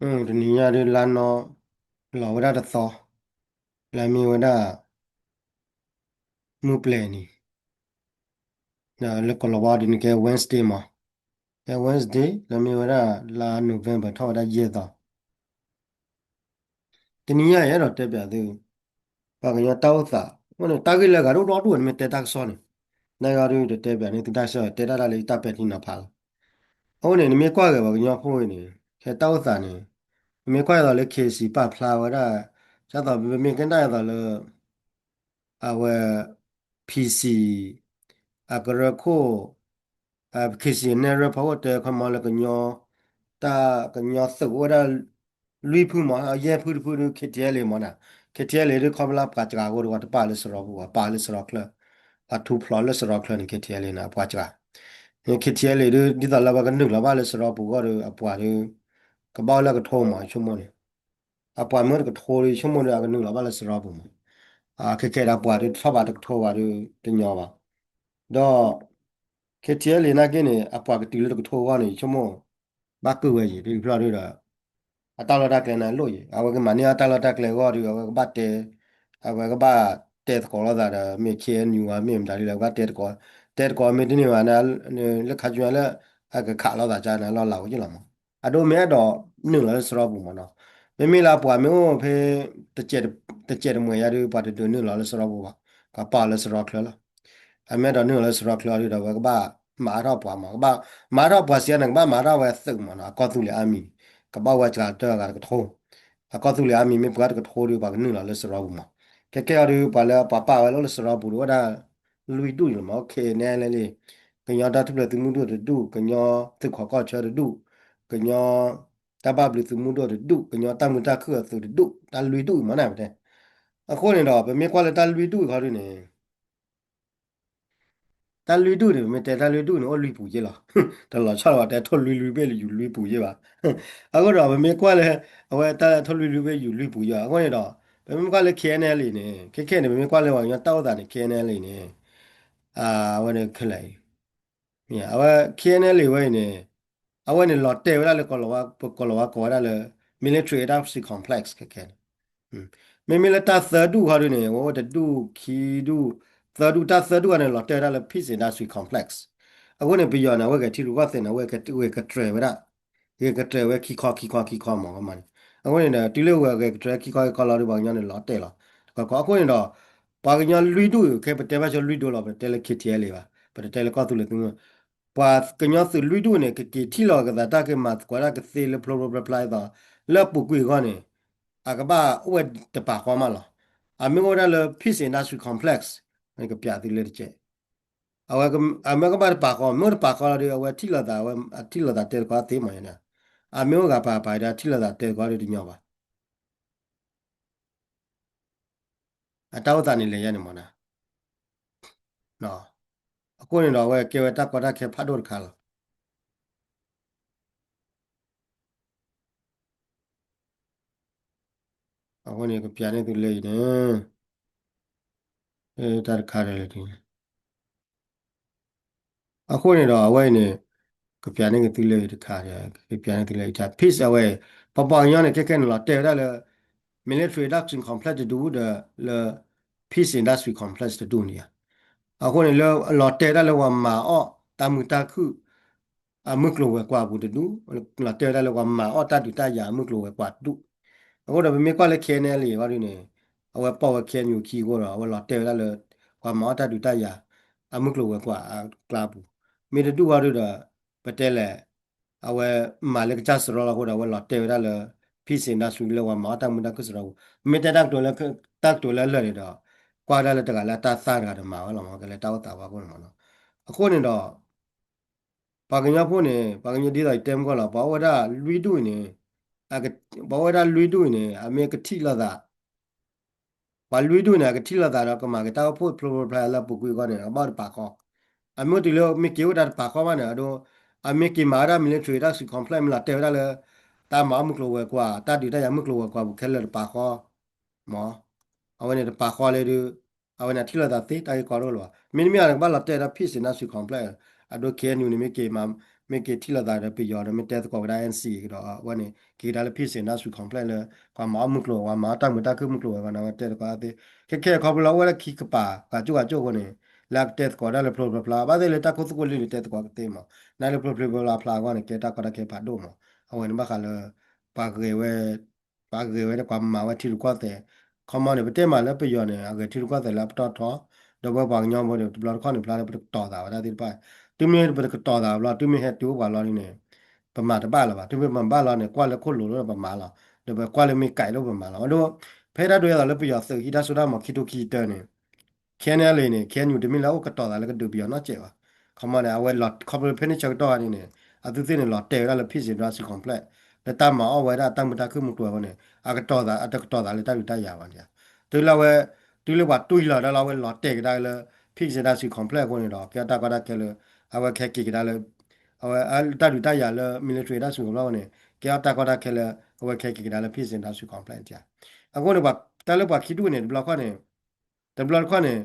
တနံၤညါဒုးလါနီၢ် လီၤဝဲဒၣ်တသီ, လၢမ့ၢ်ဝဲဒၣ် မုၢ်ပျဲၤနံၤ, လၢကီၢ်လီၤဝါဒ်န့ၣ်ကဲ Wednesday မး, ကဲ Wednesday လၢမ့ၢ်ဝဲဒၣ်လါ November ထီၣ်ဝဲဒၣ်ယဲၢ်သီ တနံၤညါယအဲၣ်ဒိးတဲပၠးသု ပှၤကညီတၢ်အိၣ်သး, အဃိန့ၣ် တၢ်ဂ့ၢ်လၢအဂၤဒိၣ်ဒိၣ်ဒိၣ်န့ၣ်မ့ၢ်တဲတၢ်ကစီၣ်န့ၣ်, နဂၤဒုးတတဲပၠးန့ၣ် သုတၢ်ကစီၣ်တဲတၢ်ဒၣ်လၢယတၢ်ပဲာ်ထံနီၤဖးလီၤ. အဃိန့ၣ် နမ့ၢ်ကွၢ်ဂ့ၤပှၤကညီဖိအံၤန့ၣ် ခဲတၢ်အိၣ်သးန့ၣ်, နမ့ၢ်ကွၢ်ဒ်သိးလၢ KC ပာ်ဖျါဝဲဒၣ်, ဒ်သိးပမ့ၢ်ကနၣ်ဒ်သိးလၢ အဝဲ PC အကရၢခိၣ်, KC နဲၣ်ရွဲၣ်ဖီခိၣ်တဲခီမီလၢကညီ, တၢ်ကညီသုးအိၣ်ဝဲဒၣ် လွံၢ်ဖုမး, ယဲၢ်ဖုတဖုဒုး KTLA မးနၤ, KTLA ဒုးခီဖျိလၢပှၤစှၤအဃိဒီး တပာ်လၢစရီပူၤ, အပာ်လၢစရီချၢ, အထူဖျိးလၢစရီချၢန့ၣ် KTLA န့ၣ် အပှၤစှၤ, KTLA ဒုး ဒ်သိးလၢအဝဲကနုာ်လီၤဘၣ်လၢစရီပူၤအဂီၢ်ဒီး အပှၤဒုး ကဘၣ်အိၣ်လၢကထိမး ယဆိကမိၣ်န့ၣ်, အပှၤမ့ၢ်အိၣ်တကထိဒီး ယဆိကမိၣ်ဒီး အကနုာ်လီၤဘၣ်လၢစရီပူၤမး, ခဲကဲဒီးပှၤဒုးထီၣ်ဘးတကထိဘၣ်ဒီး တညီဘၣ်, ဒီး KTLA နာ်က့န့ၣ် အပှၤကတုၤလၢတကထိအဂီၢ်န့ၣ် ယဆိကမိၣ် ဘၣ်ကုၢ်ဝဲယံၤ တဖျၢၣ်ဒီး အတၢ်လီၢ်တၢ်ကျဲန့ၣ်လိၣ်ယံၤ, အဝဲကမၤန့ၢ်အတၢ်လီၢ်တၢ်ကျဲအဂီၢ်ဒီး အဝဲကဘၣ်တဲ, အဝဲကဘၣ်တဲသကိးလိာ်သးဒီး မ့ၢ် KNU မ့ၢ်မတၤဒ်လဲၣ် ကဘၣ်တဲသကိး, တဲသကိးမ့ၢ်တန့ၢ်ဘၣ်န့ၣ် လၢခါဆူညါလၢ အကခးလိာ်သးကန့ၣ် လီၤလးအိၣ်က့လီၤမး, အဒိမ့ၢ်အဲၣ်ဒိးနုာ်လီၤလၢစရီပူၤမးနီၤ, မ့မ့ၢ်လၢအပှၤမ့ၢ်အိၣ်ဖဲ တစဲးတမှဲၤယါဒီး ပှၤတဒုးနုာ်လီၤလၢစရီပူၤဘၣ်, ပှၤပာ်အီၤလၢစရီချၢလီၤ, အမ့ၢ်အဲၣ်ဒိးနုာ်လီၤလၢစရီချၢအီၤဒီး အဝဲကဘၣ်မၤအါထီၣ်ပှၤမး, ကဘၣ်မၤအါထီၣ်ပှၤစံးန့ၣ် ကဘၣ်မၤအါထီၣ်ဝဲသုးမးနီၤ, အကီၢ်သူလ့ၤအါမံၤန့ၣ် ကဘၣ်ဝဲစှၤတၢၢ်အဂၤတကထိ, အကီၢ်သူလ့ၤအါမံၤမ့ၢ်ပှၤတကထိဒီး ပှၤကနုာ်လီၤလၢစရီပူၤမး, ခဲကဲအီၤဒီး ပှၤလၢပှၤပာ်ဝဲလၢစရီပူၤဒီး အိၣ်ဝဲဒၣ် လွံၢ်ဒူၣ်န့ၣ်မး, KNLA ကညီတၢ်ထူၣ်ဖျဲးသုးမုၢ်ဒိၣ်တဒူၣ်, ကညီသုးခိးကီၢ်ဆၢတဒူၣ်, ကညီတၢ်ဘၣ်ဘျုးသုးမုၢ်ဒိၣ်တဒူၣ်, ကညီတၢ်မုာ်တၢ်ခုၣ်အသုးတဒူၣ်, တၢ်လွံၢ်ဒူၣ်အံၤမးန့ၣ်တဲ, အဃိန့ၣ်ဒီး ပမ့ၢ်ကွၢ်လၢတၢ်လွံၢ်ဒူၣ်အံၤခီဒုန့ၣ် တၢ်လွံၢ်ဒူၣ်န့ၣ် ပမ့ၢ်တဲတၢ်လွံၢ်ဒူၣ်န့ၣ် အိၣ်လွံၢ်ပူၤယ့ၢ်လီၤ, တလီၤဆီလၢပှၤတဲထိၣ်လွံၢ်လွံၢ်ဘ့ၣ်လၢယူၤလွံၢ်ပူၤယ့ၢ်ဘၣ်, အဃိဒီး ပမ့ၢ်ကွၢ်လၢ အဝဲတၢ်ထိၣ်လွံၢ်လွံၢ်ဘ့ၣ်ယူၤလွံၢ်ပူၤယ့ၢ်, အဃိန့ၣ်ဒီး ပမ့ၢ်ကွၢ်လၢ KNLA န့ၣ် ခဲခဲန့ၣ် ပမ့ၢ်ကွၢ်လၢပှၤကညီတၢ်အိၣ်သးန့ၣ် KNLA န့ၣ် အဝဲန့ၣ်ခဲလၢာ်အံၤ အဝဲ KNLA ဝဲအံၤန့ၣ် အဝဲန့ၣ်လီၤတဲာ်ဝဲဒၣ်လၢကီၢ်လီၤဝါ, ပကီၢ်လီၤဝါကိးဝဲဒၣ်လၢ military industry complex ခဲခဲန့ၣ်, မ့မ့ၢ်လၢတၢ်သၢဒူၣ်ခီဒုန့ၣ် အဝဲအိၣ်တဒူၣ်ခံဒူၣ် သၢဒူၣ်, တၢ်သၢဒူၣ်အံၤန့ၣ် လီၤတဲာ်ဝဲဒၣ်လၢ peace industry complex, အဃိန့ၣ် ပယီၤန့ၣ် အဝဲဂဲၤထံရူၢ်ကီၢ်သဲးန့ၣ် အဝဲဂဲၤကတြဲၤဝဲဒၣ်, ဂဲၤကတြဲၤဝဲခံခီခံခီခံခီမးကမးန့ၣ်, အဃိန့ၣ်ဒီး တုၤလၢဝဲဂဲၤကတြဲၤခံခီခံခီလီၤဒီး ပှၤကညီန့ၣ်လီၤတဲာ်လီၤ, တကီၢ်ခီအဃိန့ၣ်ဒီး ပှၤကညီလွံၢ်ဒူၣ်အံၤ ခဲပတဲဘၣ်ဆၢလွံၢ်ဒူၣ်လီၤ, ပတတဲလၢ KTLA ဘၣ်, ပတတဲလၢကီၢ်သူလ့ၤသုးမုၢ် ပှၤကညီသုးလွံၢ်ဒူၣ်န့ၣ် ကက့ၤထံၣ်လီၤက့ၤသးတၢ်က့ၤမၤသကိးတၢ်ကသ့လၢဖျိဖျိဖျါဖျါအသိး လၢအပူၤကွံာ်အဂီၢ်န့ၣ် အကဘၣ်အိၣ်ဝဲတပာ်ဃီမးလီၤ. အမ့ၢ်အိၣ်ဝဲဒၣ်လၢ Peace Industry Complex ကပျးသုလၢတကဲး, အဝဲအမ့ၢ်ကဘၣ်တပာ်ဃီ, မ့ၢ်အိၣ်တပာ်ဃီလီၤဒီး အဝဲထံၣ်လိာ်သး, အဝဲထံၣ်လိာ်သးတဲသကိးသ့မး, အမ့ၢ်အိၣ်ဂၤပာ်ပာ်ဒီး ထံၣ်လိာ်သးတဲသကိးဒီးတညီဘၣ်. အတၢ်အိၣ်သးန့ၣ်လဲၤယါန့ၣ်မးနၤ, အဃိန့ၣ်ဒီး အဝဲကဲဝဲတၢ်ကီတၢ်ခဲဖးဒိၣ်တခါလီၤ. အဃိန့ၣ် ကပျးန့ၢ်သုလၢအံၤန့ၣ်, တၢ်တခါဒီးလၢ အဃိန့ၣ်ဒီး အဝဲအံၤန့ၣ် ကပျးန့ၢ်က့ၤသုလၢအံၤတခါ, ကပျးန့ၢ်သုလၢအံၤတခါ peace အဝဲ ပပှၤကညီန့ၣ် ခဲခဲန့ၣ်လီၤတဲာ်ဝဲဒၣ်လၢ military induction complex တဒူၣ်ဒီးလၢ peace industry complex တဒူၣ်န့ၣ်ဧါ. အဃိန့ၣ်လၢလီၤတဲာ်ဝဲဒၣ်လၢပှၤမၤအီၣ်တၢ်မုာ်တၢ်ခုၣ် အမုၢ်ကျိၤဝဲၤကွာ်အပူၤတဒူၣ်, လီၤတဲာ်ဝဲဒၣ်လၢပှၤမၤအီၣ်တၢ်ဒုးတၢ်ယၤအမုၢ်ကျိၤဝဲၤကွာ်တဒူၣ်. အဃိဒီးပမ့ၢ်ကွၢ်လၢ K N L A အံၤဒုန့ၣ် အဝဲပိာ်ဝဲ K N U ခံအဃိဒီး အဝဲလီၤတဲာ်ဝဲဒၣ်လၢ ပှၤမၤအီၣ်တၢ်ဒုးတၢ်ယၤ အမုၢ်ကျိၤဝဲၤကွာ်အကျါပူၤ, မ့ၢ်တဒူၣ်အံၤဒုဒီး ပတဲလဲၣ် အဝဲမၤလၢကစၢ်စရီလီၤအဃိဒီး အဝဲလီၤတဲာ်ဝဲဒၣ်လၢ peace industry လၢပှၤမၤအီၣ်တၢ်မုာ်တၢ်ခုၣ်စရီပူၤ, မ့ၢ်တဲတၢ်ကတိၤလၢ တၢ်ကတိၤလၢလၢာ်န့ၣ်ဒီး ကွၢ်ဝဲဒၣ်လၢတဂၤလၢအတၢ်သၣ်တဂၤဒီးမၤဝဲလီၤမး ကဲလၢတၢ်အိၣ်သးဝဲအဃိန့ၣ်မးနီၤ. အဃိန့ၣ်ဒီး ပှၤကညီဖိန့ၣ် ပှၤကညီဒ်သိးယတဲမုၢ်ဂီၢ်လီၤ ပှၤအိၣ်ဝဲဒၣ်လွံၢ်ဒူၣ်အံၤန့ၣ် ပှၤအိၣ်ဝဲဒၣ်လွံၢ်ဒူၣ်အံၤန့ၣ် အမ့ၢ်ကထံၣ်လိာ်သး ပှၤလွံၢ်ဒူၣ်န့ၣ် အကထံၣ်လိာ်သးဒီးကမၤက့ၤတၢ်အိၣ်ဖှိၣ်ဖျိဖျိဖျါဖျါလၢအပူၤကွံာ်အဂီၢ်န့ၣ် အဘၣ်တပာ်ဃီ, အမ့ၢ်တုၤလၢမ့ၢ်က့ၤအိၣ်တၢ်တပာ်ဃီဘၣ်န့ၣ် အဒိ အမ့ၢ်က့ၤမၤဝဲဒၣ် military တၢ် complex မ့ၢ်လီၤတဲာ်ဝဲဒၣ်လၢ တၢ်မၤအီၣ်မုၢ်ကျိၤဝဲၤကွာ် တၢ်ဒုးတၢ်ယၤမုၢ်ကျိၤဝဲၤကွာ်ပူၤခဲလၢာ်တပာ်ဃီ မး အဝဲန့ၣ်တပာ်ဃီလၢဒု အဝဲန့ၣ်ထံၣ်လိာ်သးသ့တၢ်ဂ့ၢ်ကီတအိၣ်လၢၤဘၣ်. မ့တမ့ၢ်အီၤန့ၣ် ကဘၣ်လီၤတဲာ်ဝဲဒၣ် peace industry complex အဒိ K N U န့ၣ်မ့ၢ်က့ၤမၤ မ့ၢ်က့ၤထံၣ်လိာ်သးဒီးပယီၤဒီး မ့ၢ်တဲသကိးကဒါ N C A ကဒီး အဝဲန့ၣ် က့ၤကဒါလၢ peace ဒီး Sui Complex လၢ ပှၤမၤအီၣ်မုၢ်ကျိၤဝဲၤကွာ် မၤအီၣ်တၢ်မုာ်တၢ်ခုၣ်မုၢ်ကျိၤဝဲၤကွာ်န့ၣ် အဝဲတဲသကိးသ့ ခဲခဲခီဖျိလၢ အဝဲလၢခံကပၤ ပှၤကၠိၣ်ပှၤကၠိၣ်အဃိန့ၣ် လၢအကတဲသကိးဒၣ်လၢဖျိဖျါဖျါ ဘၣ်သ့ၣ်လၢတၢ်ခိၣ်သူၣ်ကိၢ်လံန့ၣ် တဲသကိးကသ့မး နလၢဖျိဖျါဖျါဖျါအဂီၢ်န့ၣ် ကဲတၢ်ကီတၢ်ခဲဖးဒိၣ်မး အဝဲန့ၣ်ဘၣ်ဃးလၢ ပှၤဂဲၤဝဲ ပှၤဂဲၤဝဲဒီးပှၤမၤဝဲထံရူၢ်ကီၢ်သဲး ခီမီန့ၣ် ပတဲမးလၢပယီၤန့ၣ် အဂဲၤထံရူၢ်ကီၢ်သဲးလၢအပတီၢ်ထီ ဒီးပဝဲပှၤကညီဖိန့ၣ် တဘျီတခီၣ်န့ၣ် ဖျါလၢပတကတီၤသးဝဲဒၣ်သ့ၣ်တဖၣ် တုၤမ့ၢ်ပတကတီၤသးဘျီ တုၤမ့ၢ်ဟဲတုၤအိၣ်ပှၤလီၤန့ၣ် ပမၤတဘၣ်လၢၤဘၣ် တုၤမ့ၢ်ပမၤဘၣ်လီၤန့ၣ် ကွၢ်လၢခိၣ်လိၤလၢပမၤလီၤ ဒီးပကွၢ်လၢမ့ၢ်ကဲးလၢပမၤလီၤ အဒိ ဖဲတၢ်ဒိးယဲသိးလၢပယီၤသုးဟံးတၢ်စိတၢ်ကမီၤခံထိခံဆံတၢန့ၣ် K N L A န့ၣ် K N U တမ့ၢ်လၢအအိၣ်ကတီၤသးလၢကဒုးပယီၤနီတစဲးဘၣ်. ခီမီန့ၣ် အဝဲလီၤခီဖျိဖဲန့ၣ်ဆၢကတီၢ်ဒ်န့ၣ် အသုသ့ၣ်န့ၣ် လီၤတဲာ်ဝဲဒၣ်လၢ peace ဒီး Sui Complex လၢတၢ်မၤအီၣ်ဝဲဒၣ်တၢ်မုာ်တၢ်ခုၣ်မုၢ်ကျိၤဝဲၤကွာ်န့ၣ် အကတီၤသး အတကတီၤသးလၢတၢ်ဒုးတၢ်ယၤဘၣ်န့ၣ် တုၤလၢအဝဲ တုၤလၢပှၤတွံၢ်လီၤဒၣ်လၢအဝဲလီၤတဲာ်ကဒါလၢ peace ဒီး Sui Complex အဃိန့ၣ်ဒီး ကဲထီၣ်တၢ်ကီတၢ်ခဲလၢ အဝဲကဟဲက့ၤကဒါလၢ အဝဲတၢ်ဒုးတၢ်ယၤလၢ military ဒီး Sui Complex အဃိန့ၣ် ကဲထီၣ်တၢ်ကီတၢ်ခဲလၢ အဝဲကဟဲက့ၤကဒါလၢ peace ဒီး Sui Complex န့ၣ် အဃိန့ၣ် တၢ်လၢပှၤခံဒူၣ်န့ၣ် တဘျီခီၣ်န့ၣ် တဘျီတခီၣ်န့ၣ်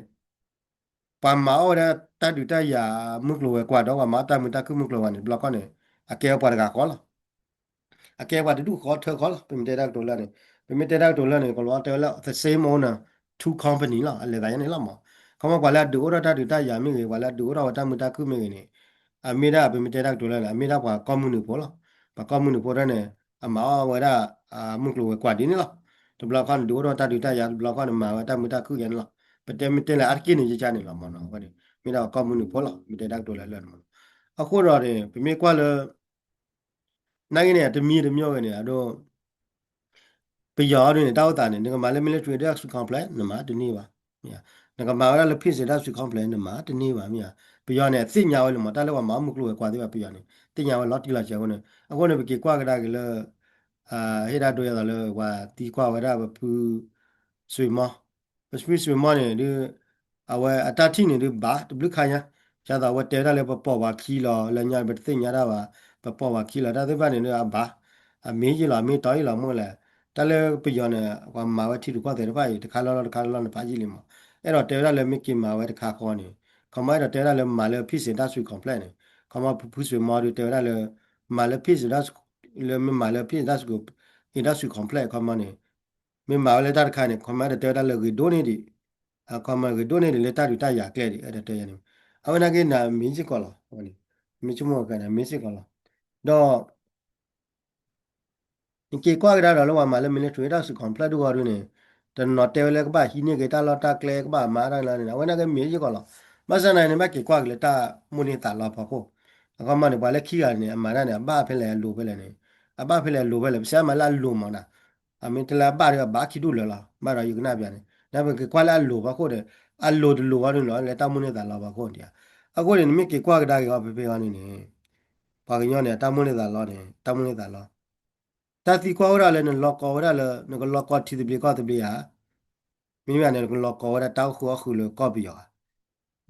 ပှၤမၤအီၣ်ဝဲဒၣ်တၢ်ဒုးတၢ်ယၤမုၢ်ကျိၤဝဲၤကွာ်ဒီး ပှၤမၤအီၣ်တၢ်မုာ်တၢ်ခုၣ်မုၢ်ကျိၤဝဲၤကွာ်န့ၣ် တဘျီခီၣ်န့ၣ် အကဲပှၤတဂၤဃီလီၤ. အကဲပှၤတဒူၣ်ဃီထၢဃီလီၤ. ပမ့ၢ်တဲတၢ်ကတိၤလၢန့ၣ် ပမ့ၢ်တဲတၢ်ကတိၤလၢန့ၣ် ကလီတဲဝဲလၢ the same owner, two company လီၤ. အလဲၤသးယါန့ၣ်လီၤမး. ခီမီပှၤလၢအဒုးအိၣ်ထီၣ်တၢ်ဒုးတၢ်ယၤမ့ၢ်ဂ့ၤ, ပှၤလၢအဒုးအိၣ်ထီၣ်ဝဲတၢ်မုာ်တၢ်ခုၣ်မ့ၢ်ဂ့ၤန့ၣ် အမ့ၢ်ဒၣ်ပမ့ၢ်တဲတၢ်ကတိၤလၢန့ၣ် အမ့ၢ်ဒၣ်ပှၤကီၢ်မုၢ်နုာ်ဖိလီၤ. ပှၤကီၢ်မုၢ်နုာ်ဖိဒၣ်န့ၣ် အမၤအီၣ်ဝဲဒၣ် မုၢ်ကျိၤဝဲၤကွာ်ဒ်န့ၣ်လီၤ. တဘျီခီန့ၣ် ဒုးအိၣ်ထီၣ်တၢ်ဒုးတၢ်ယၤ တဘျီခီန့ၣ် မၤဝဲတၢ်မုာ်တၢ်ခုၣ်ယါန့ၣ်လီၤ. ပတဲမ့ၢ်တဲလၢအါတက့ၢ်န့ၣ် ယကါန့ၣ်လီၤမးနီၤ. အဝဲန့ၣ် မ့ၢ်ဒၣ်ပှၤကီၢ်မုၢ်နုာ်ဖိလီၤ. မ့ၢ်တဲတၢ်ကတိၤလၢလၢန့ၣ်မးနီၤ. အဃိဒီးန့ၣ် ပမ့ၢ်ကွၢ်လၢ နာ်က့န့ၣ် အတမံၤတမံၤဝဲန့ၣ် အဒိ ပယီၤအီၤဒ်န့ၣ် တၢ်အိၣ်သးန့ၣ် နကမၤလၢ military ဒီး Sui Complex နမၤတန့ၢ်ဘၣ်. နကမၤဝဲဒၣ်လၢ peace ဒီး Sui Complex နမၤတန့ၢ်ဘၣ်မ့ၢ်ဧါ. ပယီၤန့ၣ် အသ့ၣ်ညါဝဲလံမး တၢ်လၢပှၤမၤအီၣ်မုၢ်ကျိၤဝဲၤကွာ်သ့ၣ်တဖၣ်ပယီၤန့ၣ် သ့ၣ်ညါဝဲလီၤတံၢ်လီၤဆဲးအဃိန့ၣ် အဃိန့ၣ် ပက့ၤကွၢ်ကဒါက့ၤလၢ ဟ့ၣ်ဒၣ်ဒိယဲသိးလၢ ပှၤသံကွၢ်ဝဲဒၣ်ပဖု ဆွေမော် ပဖု ဆွေမော် န့ၣ်ဒုး အဝဲအတၢ်ထံၣ်န့ၣ်ဒုးဘၣ်တဘျုးခါညါ, ဒ်သိးအဝဲတဲဝဲဒၣ်လၢပပိာ်ပှၤခံလီၤ လၢညါပတသ့ၣ်ညါတၢ်ဘၣ်, ပပိာ်ပှၤခံလီၤ တၢ်သ့ၣ်တဖၣ်န့ၣ်ဒုးအဘၣ်, အမ့ၢ်ယ့ၢ်လီၤ အမ့ၢ်တီယ့ၢ်လီၤမ့ၢ်လဲၣ်, တၢ်လၢပယီၤန့ၣ် ပှၤမၤဝဲထံရူၢ်ကီၢ်သဲးတဖၣ်အံၤ တခါလီၤလီၤတခါလီၤလီၤန့ၣ် ဖးယံာ်လံမး, အဲၣ်ဒိးတဲဝဲဒၣ်လၢမ့ၢ်က့ၤမၤဝဲတခါဃီန့ၣ်, ခီမီအဲၣ်ဒိးတဲဝဲဒၣ်လၢမၤလၢ peace ဒီး Sui Complex န့ၣ်, ခီမီဖု ဆွေမော် ဒုးတဲဝဲဒၣ်လၢ မၤလၢ peace လၢမ့ၢ်မၤလၢ peace ဒီး Sui Complex ခီမီန့ၣ် မ့ၢ်မၤဝဲလၢတၢ်တခါန့ၣ် ခီမီအဲၣ်ဒိးတဲဝဲဒၣ်လၢဂ့ၤဒိၣ်န့ၢ်ဒံး, ခီမီဂ့ၤဒိၣ်န့ၢ်ဒံးလၢတၢ်ဒုးတၢ်ယၤကျဲဒံး အဲၣ်ဒိးတဲယၤန့ၣ်, အဝဲနာ်က့န့ၣ် မ့ၢ်စ့ၢ်ကီးလီၤ, မ့ၢ်ဆိကမိၣ်ကန့ၣ် မ့ၢ်စ့ၢ်ကီးလီၤ, ဒီး နက့ၤကွၢ်ကဒါဒီးလၢပှၤမၤလၢ military ဒီး Sui Complex ဒုးဂီၢ်ဒုးန့ၣ်, တနီၤတဲဝဲလၢကဘၣ်ဟံးန့ၢ်က့ၤတၢ်လီၢ်တၢ်ကျဲ ကဘၣ်မၤတၢ်လၢန့ၣ် အဝဲနာ်က့မ့ၢ်စ့ၢ်ကီးလီၤ, ဘၣ်ဆၣ်သနာ်က့န့ၣ် ဘၣ်က့ၤကွၢ်က့ၤလၢတၢ်မိၣ်န့ၢ်သးလီဖီခိၣ်, အခီမီန့ၣ် ပှၤလၢခံဂၤန့ၣ် အမၤတၢ်န့ၣ် အဘၣ်ဖဲလဲၣ်အလိၤဖဲလဲၣ်န့ၣ်, အဘၣ်ဖဲလဲၣ်အလိၤဖဲလဲၣ် ပစံးမၤလၢအလိၤမးနီၤ, အမ့ၢ်တလၢအဘၣ်ဒီးအဘၣ်ခံဒူၣ်လၢာ်လီၤ, ဘၣ်ဒီးယကနၣ်ပျးန့ၣ် နပက့ၤကွၢ်လၢအလိၤဖီခိၣ်ဒီး, အလိၤတလိၤဂီၢ်ဒုးန့ၣ်လီၤ လၢတၢ်မိၣ်န့ၢ်သးလီဖီခိၣ်ဒံး, အဃိန့ၣ် နမ့ၢ်က့ၤကွၢ်ကဒါက့ၤအီၤဖဲဖဲအံၤန့ၣ်န့ၣ် ပှၤကညီန့ၣ် အတၢ်မိၣ်န့ၢ်သးလီန့ၣ် တၢ်မိၣ်န့ၢ်သးလီ, တၢ်သံကွၢ်ဝဲဒၣ်လၢ နလီၤကီဝဲဒၣ်လၢ နကလီၤကီထံသဘျ့ကီၢ်သဘျ့ဧါ, မ့တမ့ၢ်န့ၣ် နကလီၤကီဝဲဒၣ်တၢ်အိၣ်ဃုာ်အီၣ်ဃုာ်လၢကီၢ်ပယီၤဧါ,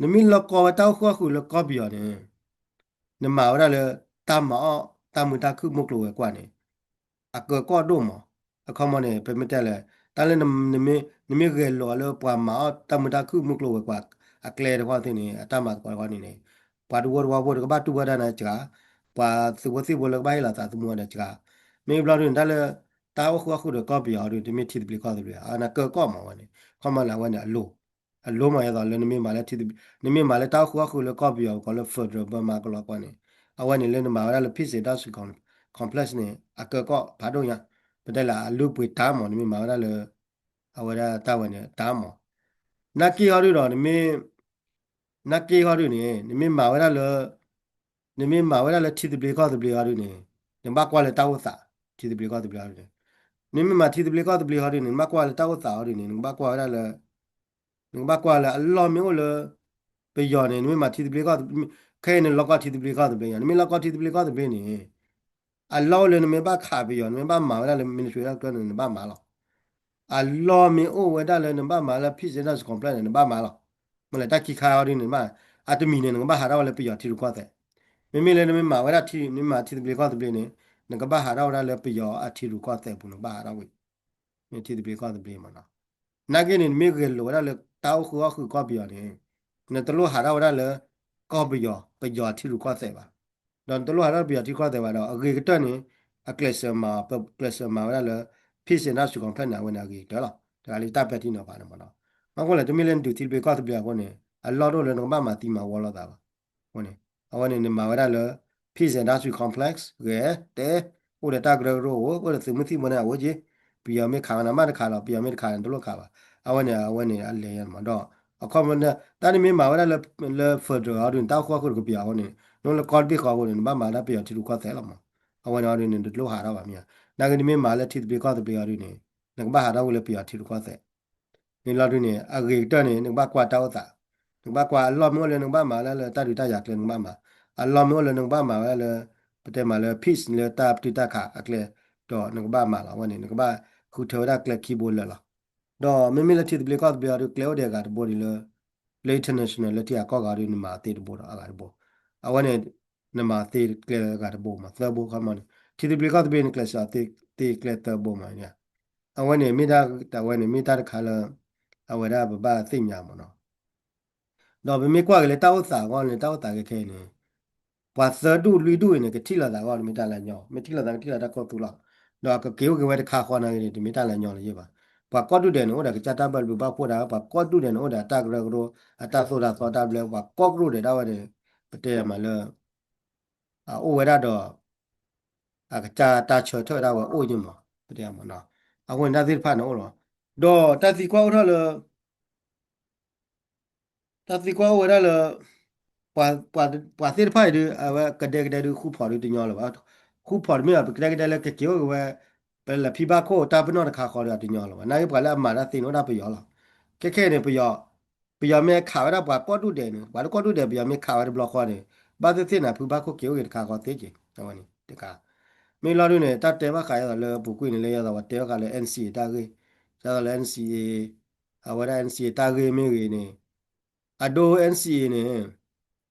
နမ့ၢ်လီၤကီဝဲတၢ်အိၣ်ဃုာ်အီၣ်ဃုာ်လၢကီၢ်ပယီၤန့ၣ် နမၤဝဲဒၣ်လၢ တၢ်မၤအီၣ်တၢ်မုာ်တၢ်ခုၣ်မုၢ်ကျိၤဝဲၤကွာ်န့ၣ် အကၢကီၢ်ဒိၣ်မး, အခီမီန့ၣ် ပမ့ၢ်တဲလဲၣ် တၢ်လၢ နမ့ၢ်ဂဲၤလိာ်အီၤလၢပှၤမၤအီၣ်တၢ်မုာ်တၢ်ခုၣ်မုၢ်ကျိၤဝဲၤကွာ်အကျဲတခီသ့ၣ်န့ၣ် အတၢ်မၤသကိးတခီန့ၣ်န့ၣ် ပှၤတဝၢတဝီဖိတကဘၣ်တူၢ်ဘၣ်တၢ်န့ၣ်စှၤ, ပှၤသုးဖိသံၣ်ဖိလၢကဘၣ်ဟ့ၣ်လီၤသးသမူအီၤန့ၣ်စှၤ, မ့ၢ်ဘျီဒုးန့ၣ် တၢ်လၢတၢ်အိၣ်ဃုာ်အီၣ်ဃုာ်ဒီးကီၢ်ပယီၤအီၤဒုး တမ့ၢ်ထံသဘျ့ကီၢ်သဘျ့ အနကၢကီၢ်မးဝဲန့ၣ် ခီမီလၢအဝဲန့ၣ်အလိၤ, အလိၤမးယဲသိးလၢနမ့ၢ်မၤလၢထံသဘျ့ နမ့ၢ်မၤလၢတၢ်အိၣ်ဃုာ်အီၣ်ဃုာ်လၢကီၢ်ပယီၤ ပကိးလၢ federal Burma ကလီၤကွာ်န့ၣ်, အဝဲန့ၣ်လၢနမၤဝဲဒၣ်လၢ peace ဒီး Sui Complex န့ၣ် အကၢကီၢ်ဖးဒိၣ်ညါ, ပတဲလၢအလုၢ်ပှ့ၤတၢ်မး နမ့ၢ်မၤဝဲဒၣ်လၢ အဝဲဒၣ်တၢ်ဝဲန့ၣ်တၢ်မး, နာ်က့ဟီဒုးဒီး နမ့ၢ် နာ်က့ဟီဒုးန့ၣ် နမ့ၢ်မၤဝဲဒၣ်လၢ နမ့ၢ်မၤဝဲဒၣ်လၢထံသဘျ့ကီၢ်သဘျ့ဟီဒုးန့ၣ် နဘၣ်ကွၢ်လၢတၢ်အိၣ်သး ထံသဘျ့ကီၢ်သဘျ့ဟီဒုးန့ၣ်, နမ့ၢ်မၤထံသဘျ့ကီၢ်သဘျ့ဟီဒုးန့ၣ် နဘၣ်ကွၢ်လၢတၢ်အိၣ်သးဟီဒုးန့ၣ် နကဘၣ်ကွၢ်ဝဲဒၣ်လၢ နကဘၣ်ကွၢ်လၢအလီၢ်မ့ၢ်အိၣ်လၢ ပယီၤန့ၣ် နမ့ၢ်မၤထံသဘျ့ကီၢ်သဘျ့ ခဲအံၤနလီၤကီထံသဘျ့ကီၢ်သဘျ့ညါ နမ့ၢ်လီၤကီထံသဘျ့ကီၢ်သဘျ့န့ၣ် အလီၢ်အိၣ်လၢနမ့ၢ်ဘၣ်ခးပယီၤ နမ့ၢ်ဘၣ်မၤဝဲဒၣ်လၢ military တၢ်ကရၢန့ၣ် နဘၣ်မၤလီၤ. အလီၢ်မ့ၢ်အိၣ်ဝဲဒၣ်လၢနဘၣ်မၤလၢ peace ဒီး Sui Complex န့ၣ် နဘၣ်မၤလီၤ. မ့ၢ်လၢတၢ်ခံခါအီၤဒ်န့ၣ်ဘၣ် အတမံၤန့ၣ် နကဘၣ်ဟးထီၣ်ဝဲလၢပယီၤထံရူၢ်ကီၢ်သဲး, မ့မ့ၢ်လၢနမ့ၢ်မၤဝဲဒၣ်ထံ နမ့ၢ်မၤထံသဘျ့ကီၢ်သဘျ့န့ၣ် နကဘၣ်ဟးထီၣ်ဝဲဒၣ်လၢပယီၤအထံရူၢ်ကီၢ်သဲးပူၤ နကဘၣ်ဟးထီၣ်ဝဲ မ့ၢ်ထံသဘျ့ကီၢ်သဘျ့မးနီၤ. နာ်က့န့ၣ် နမ့ၢ်ဂဲၤလိာ်ဝဲဒၣ်လၢတၢ်အိၣ်ဃုာ်အီၣ်ဃုာ်ကီၢ်ပယီၤန့ၣ် နတလိၣ်ဟးထီၣ်ဝဲဒၣ်လၢ ကီၢ်ပယီၤ ပယီၤထံရူၢ်ကီၢ်သဲးဘၣ်. ဒီးနတလိၣ်ဟးထီၣ်ပယီၤထံရူၢ်ကီၢ်သဲးဘၣ်ဒီး အဂ့ၤကတၢၢ်န့ၣ် အကျဲးစၢးမၤ ပကျဲးစၢးမၤဝဲဒၣ်လၢ Peace Industrial Complex န့ၣ် အဝဲန့ၣ်အဂ့ၤကတၢၢ်လီၤ. တဂၤလၢယတၢ်ပဲာ်ထံနီၤဖးန့ၣ်မ့ၢ်နီၤ. ဘၣ်ဃိလဲၣ် တမ့ၢ်လၢနဒုးထံသဘျ့ကီၢ်သဘျ့အဃိန့ၣ် အလီၢ်တအိၣ်လၢနကဘၣ်မၤသံမၤဝီလိာ်သးဘၣ်. အဃိန့ၣ် အဝဲန့ၣ် နမၤဝဲဒၣ်လၢ Peace Industrial Complex ဂ့ၤတဲ အိၣ်ဒီးတၢ်ကရၢကရိအိၣ် အိၣ်ဒီးသုးမုၢ်သံၣ်ဘိန့ၣ်အအိၣ်က့ၤ ပယီၤမ့ၢ်ခးဝဲန့ၣ်မ့ၢ်တခးလီၤ ပယီၤမ့ၢ်တခးန့ၣ် တလိၣ်ခးဘၣ်. အဝဲန့ၣ် အဝဲန့ၣ် အလဲၤညါမးဒီး အခီပညီ တၢ်နမ့ၢ်မၤဝဲဒၣ်လၢ လၢ federal အီၤဒုးန့ၣ် တၢ်အိၣ်ဃီခိၣ်တကပယီၤအဃိန့ၣ် နအိၣ်လၢကီၢ်တဘ့ၣ်ဃီအဃိန့ၣ် နဘၣ်မၤဒၣ်ပယီၤထံရူၢ်ကီၢ်သဲးလီၤမး. အဝဲန့ၣ်အီၤဒုးန့ၣ် နတလိၣ်ဟးထီၣ်ဘၣ်မ့ၢ်ဧါ. နာ်က့နမ့ၢ်မၤလၢထံသဘျ့ကီၢ်သဘျ့အီၤဒုးန့ၣ် နကဘၣ်ဟးထီၣ်ဝဲလၢပယီၤထံရူၢ်ကီၢ်သဲး န့ၣ်လီၤဒုးန့ၣ် အဂ့ၤကတၢၢ်န့ၣ် နကဘၣ်ကွၢ်တၢ်အိၣ်သး, နကဘၣ်ကွၢ်အလီၢ်မ့ၢ်အိၣ်လၢနကဘၣ်မၤဝဲဒၣ်လၢတၢ်ဒုးတၢ်ယၤကျဲနကဘၣ်မၤ, အလီၢ်မ့ၢ်အိၣ်လၢနကဘၣ်မၤဝဲဒၣ်လၢ ပတဲမးလၢ peace လၢတၢ်ပတုာ်တၢ်ခးအကျဲ ဒီးနကဘၣ်မၤလီၤ. အဝဲန့ၣ် နကဘၣ်ဃုထၢဝဲဒၣ်ကျဲခံဘိလၢာ်လီၤ. ဒီးမ့မ့ၢ်လၢထံသဘျ့ကီၢ်သဘျ့အီၤဒုး ကျဲအိၣ်ဒီးအဂၤတဘိဒ်လၢ လၢ international လၢထံဂၤကီၢ်ဂၤဒုး နမၤသ့တဘိဒီးအဂၤတဘိ, အဝဲန့ၣ် နမၤသ့ကျဲအဂၤတဘိမး သၢဘိခီမးန့ၣ် ထံသဘျ့ကီၢ်သဘျ့န့ၣ် ကျဲးစၢးသ့ကျဲသၢဘိမးန့ၣ်, အဝဲန့ၣ်မ့ၢ်တၢ် အဝဲန့ၣ်မ့ၢ်တၢ်တခါလၢ အဝဲဒၣ်ပဘၣ်သ့ၣ်ညါမးနီၤ. ဒီးပမ့ၢ်ကွၢ်က့ၤလၢတၢ်အိၣ်သးအဂီၢ်န့ၣ် တၢ်အိၣ်သးခဲခဲအံၤန့ၣ် ပှၤသၢဒူၣ်လွံၢ်ဒူၣ်အံၤန့ၣ် ကထံၣ်လိာ်သးအဂီၢ် မ့ၢ်တၢ်လၢညီ မ့ၢ်ထံၣ်လိာ်သးကထံၣ်လိာ်တၢ်ကီၢ်သူလီၤ. ဒီးကက့ၤအိၣ်က့ၤဝဲတခါဃီနာ်က့န့ၣ် တမ့ၢ်တၢ်လၢညီလၢၤဘၣ်. ပှၤကိးဒူၣ်ဒဲးန့ၣ် အိၣ်ဒီးကစၢ်တၢ်ဘၢဘျုးဘၣ်ဖှိၣ်တၢ်, ပှၤကိးဒူၣ်ဒဲးန့ၣ် အိၣ်ဒီးအတၢ်ကရၢကရိ အတၢ်သိၣ်တၢ်သီတၢ်ဘျၢ, ပှၤကိးကရူၢ်ဒဲးဒၣ်ဝဲန့ၣ် ပတဲမးလၢ အအိၣ်ဝဲဒၣ်ဒီး အကစၢ်တၢ်ဆၢထၢၣ်ဒၣ်ဝဲအိၣ်ယ့ၢ်မး ပတဲမးနီၤ. အဃိန့ၣ်တၢ်သ့ၣ်တဖၣ်န့ၣ်အိၣ်လီၤ. ဒီးတၢ်သံကွၢ်အိၣ်ထီၣ်လၢ တၢ်သံကွၢ်အိၣ်ဝဲဒၣ်လၢ ပှၤသ့ၣ်တဖၣ်အံၤဒုး အဝဲကဒဲကဒဲဒုး ဃူဖိးဒုးတညီလၢၤဘၣ်. ဃူဖိးတမ့ၢ်ဘၣ် ပကဒဲကဒဲလၢကက့ၤအိၣ်က့ၤဝဲ ပလဲၤဖံးဘၣ်ခိၣ်တၢ်ပနီၣ်တခါဃီဒီးတညီလၢၤဘၣ်. နာ်က့ပှၤလၢအမၤတၢ်သ့န့ၣ် အိၣ်ဒၣ်ပယီၤလီၤ. ခဲခဲအံၤန့ၣ် ပယီၤ ပယီၤမ့ၢ်ခးဝဲဒၣ်ပှၤကိးဒူၣ်ဒဲးန့ၣ် ပှၤလၢကိးဒူၣ်ဒဲး ပယီၤမ့ၢ်ခးဝဲတဘျီဃီန့ၣ် ဘၣ်သ့ၣ်သ့ၣ်န့ၣ် ဖုဘၣ်ခိၣ်က့ၤအိၣ်က့ၤတခါဃီသ့က့ၤ အဝဲန့ၣ်တခါ. မ့ၢ်လီၤဒုးန့ၣ် တၢ်တဲဘၣ်ဃးယသိးလၢပူၤကွံာ်န့ၣ် လၢယသိးပှၤတဲဘၣ်ဃးလၢ NCA တၢ်ဂ့ၢ်, ယသိးလၢ NCA အဝဲဒၣ် NCA တၢ်ဂ့ၢ်မ့ၢ်ဂ့ၤန့ၣ် အဒိ NCA န့ၣ်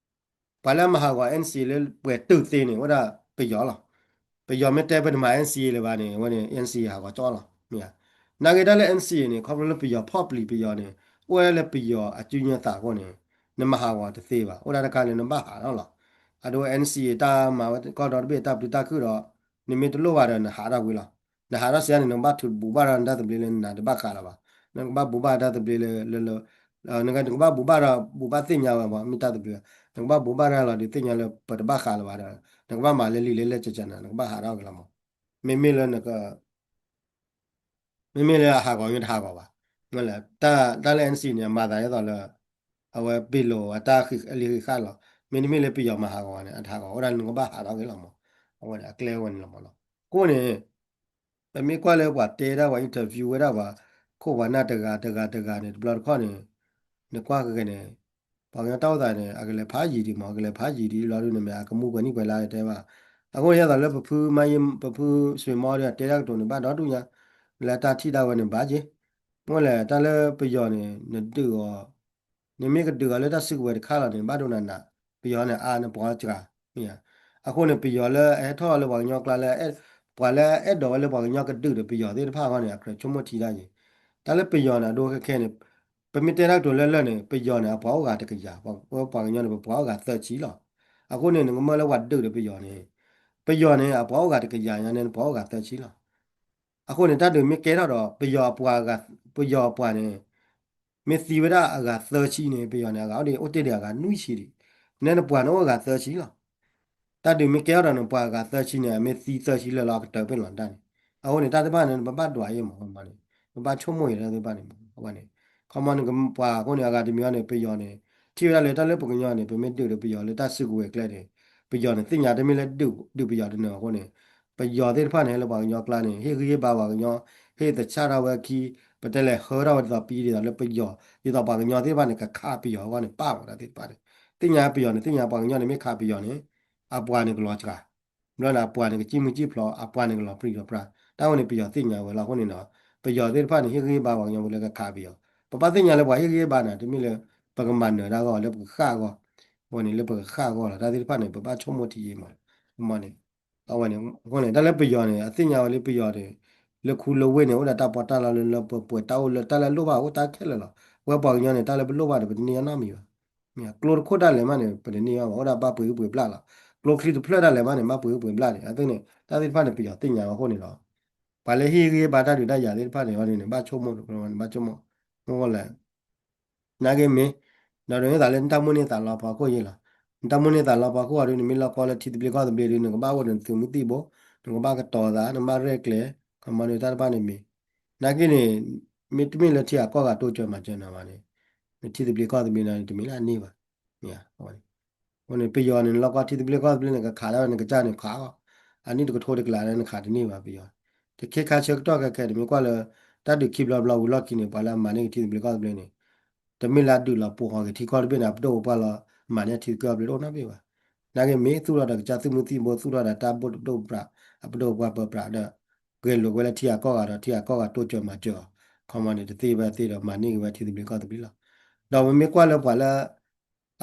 ပှၤလၢအမၤဟးဂီၤ NCA လၢပှဲၤတုာ်သ့န့ၣ် အိၣ်ဒၣ်ပယီၤလီၤ. ပယီၤမ့ၢ်တဲပတမၤ NCA လၢၤဘၣ်န့ၣ် အဝဲန့ၣ် NCA ဟးဂီၤကၠီလီၤ. မ့ၢ်ဧါ. နာ်က့တၢ်လၢ NCA န့ၣ် ခီဖျိလၢပယီၤဖီၣ်ပျံၤပယီၤန့ၣ် အိၣ်ဝဲဒၣ်လၢပယီၤအစုညါသးအဃိန့ၣ် နမၤဟးဂီၤတသ့ဘၣ်. အိၣ်ဒၣ်တခါလၢနဘၣ်ဟးထီၣ်လီၤ. အဒိ NCA တၢ်မၤဝဲကီၢ်ဒီတဘ့ၣ်တၢ်ပတုာ်တၢ်ခုၣ်ဒီး နမ့ၢ်တလိၣ်ဘၣ်ဒီးနဟးထီၣ်ကွံာ်လီၤ. နဟးထီၣ်စ့ၢ်န့ၣ် နကဘၣ်ထုးဘူးဘၣ်ဒီးနတၢ်သဘျ့လၢနတဘၣ်ဃးလၢၤဘၣ်. နကဘၣ်ဘူးဘၣ်တၢ်သဘျ့လၢ လၢ နကဘၣ်ဘူးဘၣ်ဒီး ဘူးဘၣ်သ့ၣ်ညါဝဲမ့ၢ်တၢ်သဘျ့, နကဘၣ်ဘူးဘၣ်တၢ်လီၤဒုးသ့ၣ်ညါလၢပတဘၣ်ဃးလၢၤဘၣ်ဒီး နကဘၣ်မၤလၢလံာ်လၢလဲၢ်ကကနၤ နကဘၣ်ဟးထီၣ်က့ၤလီၤမး. မ့မ့ၢ်လၢနက မ့မ့ၢ်လၢအဟးဂီၤမ့ၢ်တဟးဂီၤဘၣ်. တၢ်လၢ NCA န့ၣ် အမၤသးဒ်သိးလၢ အဝဲပ့ၤလိာ်အတၢ်အလံာ်ဂံၢ်ဃာ်လီၤ. မ့တမ့ၢ်လၢပယီၤမၤဟးဂီၤဘၣ်န့ၣ် အတဟးဂီၤ အိၣ်ဒၣ်လၢနကဘၣ်ဟးထီၣ်က့ၤလီၤမး. အဝဲန့ၣ်အကျဲဝဲန့ၣ်လီၤမးနီၤ. အဃိန့ၣ် ပမ့ၢ်ကွၢ်လၢပှၤတဲဒၣ်ပှၤ interview ဝဲဒၣ်ပှၤ ခိၣ်ပှၤနၢ်တဂၤတဂၤတဂၤန့ၣ် တဘျီတခီၣ်န့ၣ် နကွၢ်က့ၤန့ၣ် ပှၤကညီတၢ်အိၣ်သးန့ၣ် အကလဲၤဖးယံာ်ဒံးမး အကလဲၤဖးယံာ်ဒံးလီၤဒုးန့ၣ်မ့ၢ် အကမူပှဲၤနံၣ်ပှဲၤလါတဲဘၣ်. အဃိန့ၣ် ယသိးလၢပဖုမါယ့ ပဖုစွ့ၤမီဒုး အတဲတၢ်ကတိၤန့ၣ် ဘၣ်ဒီဒူၣ်ညါ လၢတၢ်ထံၣ်ဒၣ်ဝဲန့ၣ်ဘၣ်က့ၤ. မ့ၢ်လဲၣ် တၢ်လၢပယီၤန့ၣ် နဒုးအီၤ နမ့ၢ်ကဒုးအီၤလၢတၢ်စုကဝဲၤတခါလီၤန့ၣ် ဘၣ်ဒိနးနး ပယီၤန့ၣ် အါန့ၣ်ပှၤစှၤ မ့ၢ်ဧါ. အဃိန့ၣ် ပယီၤလၢအဟဲထီၣ်လၢပှၤကညီကျါလၢ ပှၤလၢအအဲၣ်ဒိးဝဲလၢပှၤကညီကဒုးဒီးပယီၤသ့ၣ်တဖၣ်အဂီၢ်န့ၣ် အကြၢးဆိကမိၣ်ထံတၢ်ယံၤ. တၢ်လၢပယီၤန့ၣ် အဒိခဲခဲန့ၣ် ပမ့ၢ်တဲတၢ်ကတိၤလၢလၢ်န့ၣ် ပယီၤန့ၣ် အပှၤအိၣ်ဂၤတကယၤ, ပှၤကညီန့ၣ် ပပှၤအိၣ်ဂၤသၢဆံလီၤ. အဃိန့ၣ် နကမၢလၢပှၤဒုးဒီးပယီၤန့ၣ် ပယီၤန့ၣ် အပှၤအိၣ်ဂၤတကယၤညါန့ၣ် ပှၤအိၣ်ဂၤသၢဆံလီၤ. အဃိန့ၣ် တၢ်ဒုးမ့ၢ်ကဲထီၣ်ဒီး ပယီၤအပှၤ ပယီၤအပှၤန့ၣ် မ့ၢ်သံဝဲဒၣ်အဂၤသၢဆံန့ၣ် ပယီၤန့ၣ် အဂၤအိၣ်တ့ၢ်ဒီးအဂၤနွံဆံဒံး, နဲနပှၤန့ၣ်အိၣ်အဂၤသၢဆံလီၤ. တၢ်ဒုးမ့ၢ်ကဲထီၣ်ဒီးန့ၣ် ပှၤအဂၤသၢဆံန့ၣ် အမ့ၢ်သံသၢဆံလၢာ်လီၤ အကတၢၢ်ပ့ၢ်လီၤတၢ်န့ၣ်. အဃိန့ၣ် တၢ်တဖၣ်န့ၣ် ပဘၣ်ဒွးယဲၢ်မး ပဘၣ်ဆိကမိၣ်ယဲၢ်တၢ်သ့ၣ်တဖၣ်န့ၣ် အဝဲန့ၣ် ခီမီန့ၣ် ပှၤအဃိန့ၣ် အဂၤတမံၤအံၤန့ၣ် ပယီၤန့ၣ် ထံၣ်ဝဲဒၣ်လၢတၢ်လၢပှၤကညီန့ၣ် ပမ့ၢ်ဒုးဒီးပယီၤလၢတၢ်စုကဝဲၤကျဲန့ၣ် ပယီၤန့ၣ် သ့ၣ်ညါတမ့ၢ်လၢဒုးပယီၤတနၢၤအဃိန့ၣ် ပယီၤသ့ၣ်တဖၣ်န့ၣ် ဟဲလၢပှၤကညီကျါန့ၣ် ဟ့ၣ်ဂံၢ်ဟ့ၣ်ဘါပှၤကညီ ဟ့ၣ်သဆၣ်ထီၣ်ဝဲခံ ပတဲလဲၤဟၢထီၣ်ဝဲဒ်သိးပံဒ်သိးလၢပယီၤ ဒ်သိးပှၤကညီသ့ၣ်တဖၣ်န့ၣ် ကခးပယီၤအဂီၢ်န့ၣ် ပၣ်ဝဲဒၣ်သ့ၣ်တဖၣ်န့ၣ် သ့ၣ်ညါပယီၤန့ၣ် သ့ၣ်ညါပှၤကညီန့ၣ် မ့ၢ်ခးပယီၤန့ၣ် အပှၤန့ၣ်ကလီၤစှၤ ဘျီန့ၣ် အပှၤန့ၣ်ကစံၣ်မုၢ်စံၣ်ဖျိး အပှၤန့ၣ်ကလီၤပြံလီၤပြါ တၢ်ဝဲန့ၣ် ပယီၤသ့ၣ်ညါဝဲလီၤ. အဃိန့ၣ်ဒီး ပယီၤသ့ၣ်တဖၣ်န့ၣ် ဟ့ၣ်ဂံၢ်ဟ့ၣ်ဘါပှၤကညီဝဲလၢကခးပယီၤ ပဘၣ်သ့ၣ်ညါလၢပှၤဟ့ၣ်ဂံၢ်ဟ့ၣ်ဘါနၤ တမ့ၢ်လၢ ပကမၤနၢၤတၢ်အဂီၢ် လၢပကဃၣ်အဂီၢ် အဝဲန့ၣ်လၢပကဃၣ်အဂီၢ်လီၤ. တၢ်သ့ၣ်တဖၣ်န့ၣ် ပဘၣ်ဆိကမိၣ်ထံယဲၢ်မး မ့ၢ်န့ၣ် အဝဲန့ၣ် အဃိန့ၣ် တၢ်လၢပယီၤန့ၣ် အသ့ၣ်ညါဝဲလၢပယီၤန့ၣ် လၢခူလၢဝ့ၢ်န့ၣ် အိၣ်ဒီးတၢ်ပီးတၢ်လီလၢလၢပှဲၤပှဲၤ တၢ်အိၣ်လၢတၢ်လၢလိၣ်ဘၣ်အိၣ်တၢ်ခဲလၢာ်လီၤ. ပဝဲပှၤကညီန့ၣ် တၢ်လၢပလိၣ်ဘၣ်န့ၣ် ပတန့ၢ်အီၤနီတမံၤဘၣ်. ကျိတခိၣ်ဒၣ်လဲာ်မးန့ၣ် ပတန့ၢ်အီၤဘၣ် အိၣ်ဒၣ်ဘၣ်ပှ့ၤဂံၢ်ပှ့ၤဘျၣ်လီၤ. ကျိချံတဖျၢၣ်ဒၣ်လဲာ်ဘၣ်န့ၣ် ဘၣ်ပှ့ၤအိၣ်ပှ့ၤဘျၣ်န့ၣ် အသ့ၣ်န့ၣ် တၢ်သ့ၣ်တဖၣ်န့ၣ် ပယီၤသ့ၣ်ညါအဃိန့ၣ်ဒီး ပှၤလၢဟ့ၣ်ဂံၢ်ဟ့ၣ်ဘါတၢ်ဒုးတၢ်ယၤသ့ၣ်တဖၣ်န့ၣ် အဝဲန့ၣ် ဘၣ်ဆိကမိၣ် ဘၣ်ဆိကမိၣ် မ့ၢ်လဲၣ် နာ်က့မ့ၢ် ဒီးဒ်သိးလၢနတၢ်မိၣ်န့ၢ်သးလီဖီခိၣ်ယဲလီၤ. နတၢ်မိၣ်န့ၢ်သးလီဖီခိၣ်အီၤဒုး နမ့ၢ်လီၢ်ကီလၢထံသဘျ့ကီၢ်သဘျ့ဒုး နကဘၣ်အိၣ်ဒီးနသုးမုၢ်သံၣ်ဘိ, နကဘၣ်ကတီၤသး နဘၣ်ရဲၣ်ကျဲၤ ခီမီန့ၣ် တၢ်တဖၣ်န့ၣ်မ့ၢ် နာ်က့န့ၣ် မ့တမ့ၢ်လၢထံဂၤကီၢ်ဂၤတိစၢၤမၤစၢၤနၤဘၣ်န့ၣ် နထံသဘျ့ကီၢ်သဘျ့န့ၣ် တမ့ၢ်လၢအန့ၢ်ဘၣ်. အဃိန့ၣ် ပယီၤန့ၣ် နလီၢ်ကီထံသဘျ့ကီၢ်သဘျ့န့ၣ် ကခးဒၣ်ဝဲ နကစၢ်န့ၣ်ခးအီၤ, အနံၣ်တကထိတကလးလၢနခးတန့ၢ်ဘၣ်ပယီၤ. တခ့ခါဆၢကတီၢ်ခဲခဲ တမ့ၢ်ကွၢ်လၢ တၢ်ဒုးခံဘျီတဘျီဝံၤလီၢ်ခံန့ၣ် ပှၤလၢအမၤန့ၢ်က့ၤထံသဘျ့ကီၢ်သဘျ့န့ၣ် တမ့ၢ်လၢအဒုးလီၤပှီၢ်ဃီၤက့ၤထံကီၢ်တဘ့ၣ်န့ၣ် အပဒိၣ်ပပှၢ်လီၤ မၤန့ၢ်ထံသဘျ့ကီၢ်သဘျ့တအိၣ်နီတဘ့ၣ်ဘၣ်. နာ်က့မ့ၢ်သူၣ်ထီၣ်ဒီးကစၢ်သုးမုၢ်သံၣ်ဘိ သူၣ်ထီၣ်ဒီးတၢ်ဘိၣ်ဒိၣ်ပှၢ် အပဒိၣ်ပပှၢ်ပၢပြးဒီး ဂဲၤလိာ်ဝဲလၢထံဂၤကီၢ်ဂၤဒီး ထံဂၤကီၢ်ဂၤတိစၢၤမၤစၢၤအီၤ ခီမီန့ၣ် တသ့ဘၣ်သ့ဒီး မၤန့ၢ်က့ၤဝဲထံသဘျ့ကီၢ်သဘျ့လီၤ. ဒီးပမ့ၢ်ကွၢ်လၢပှၤလၢ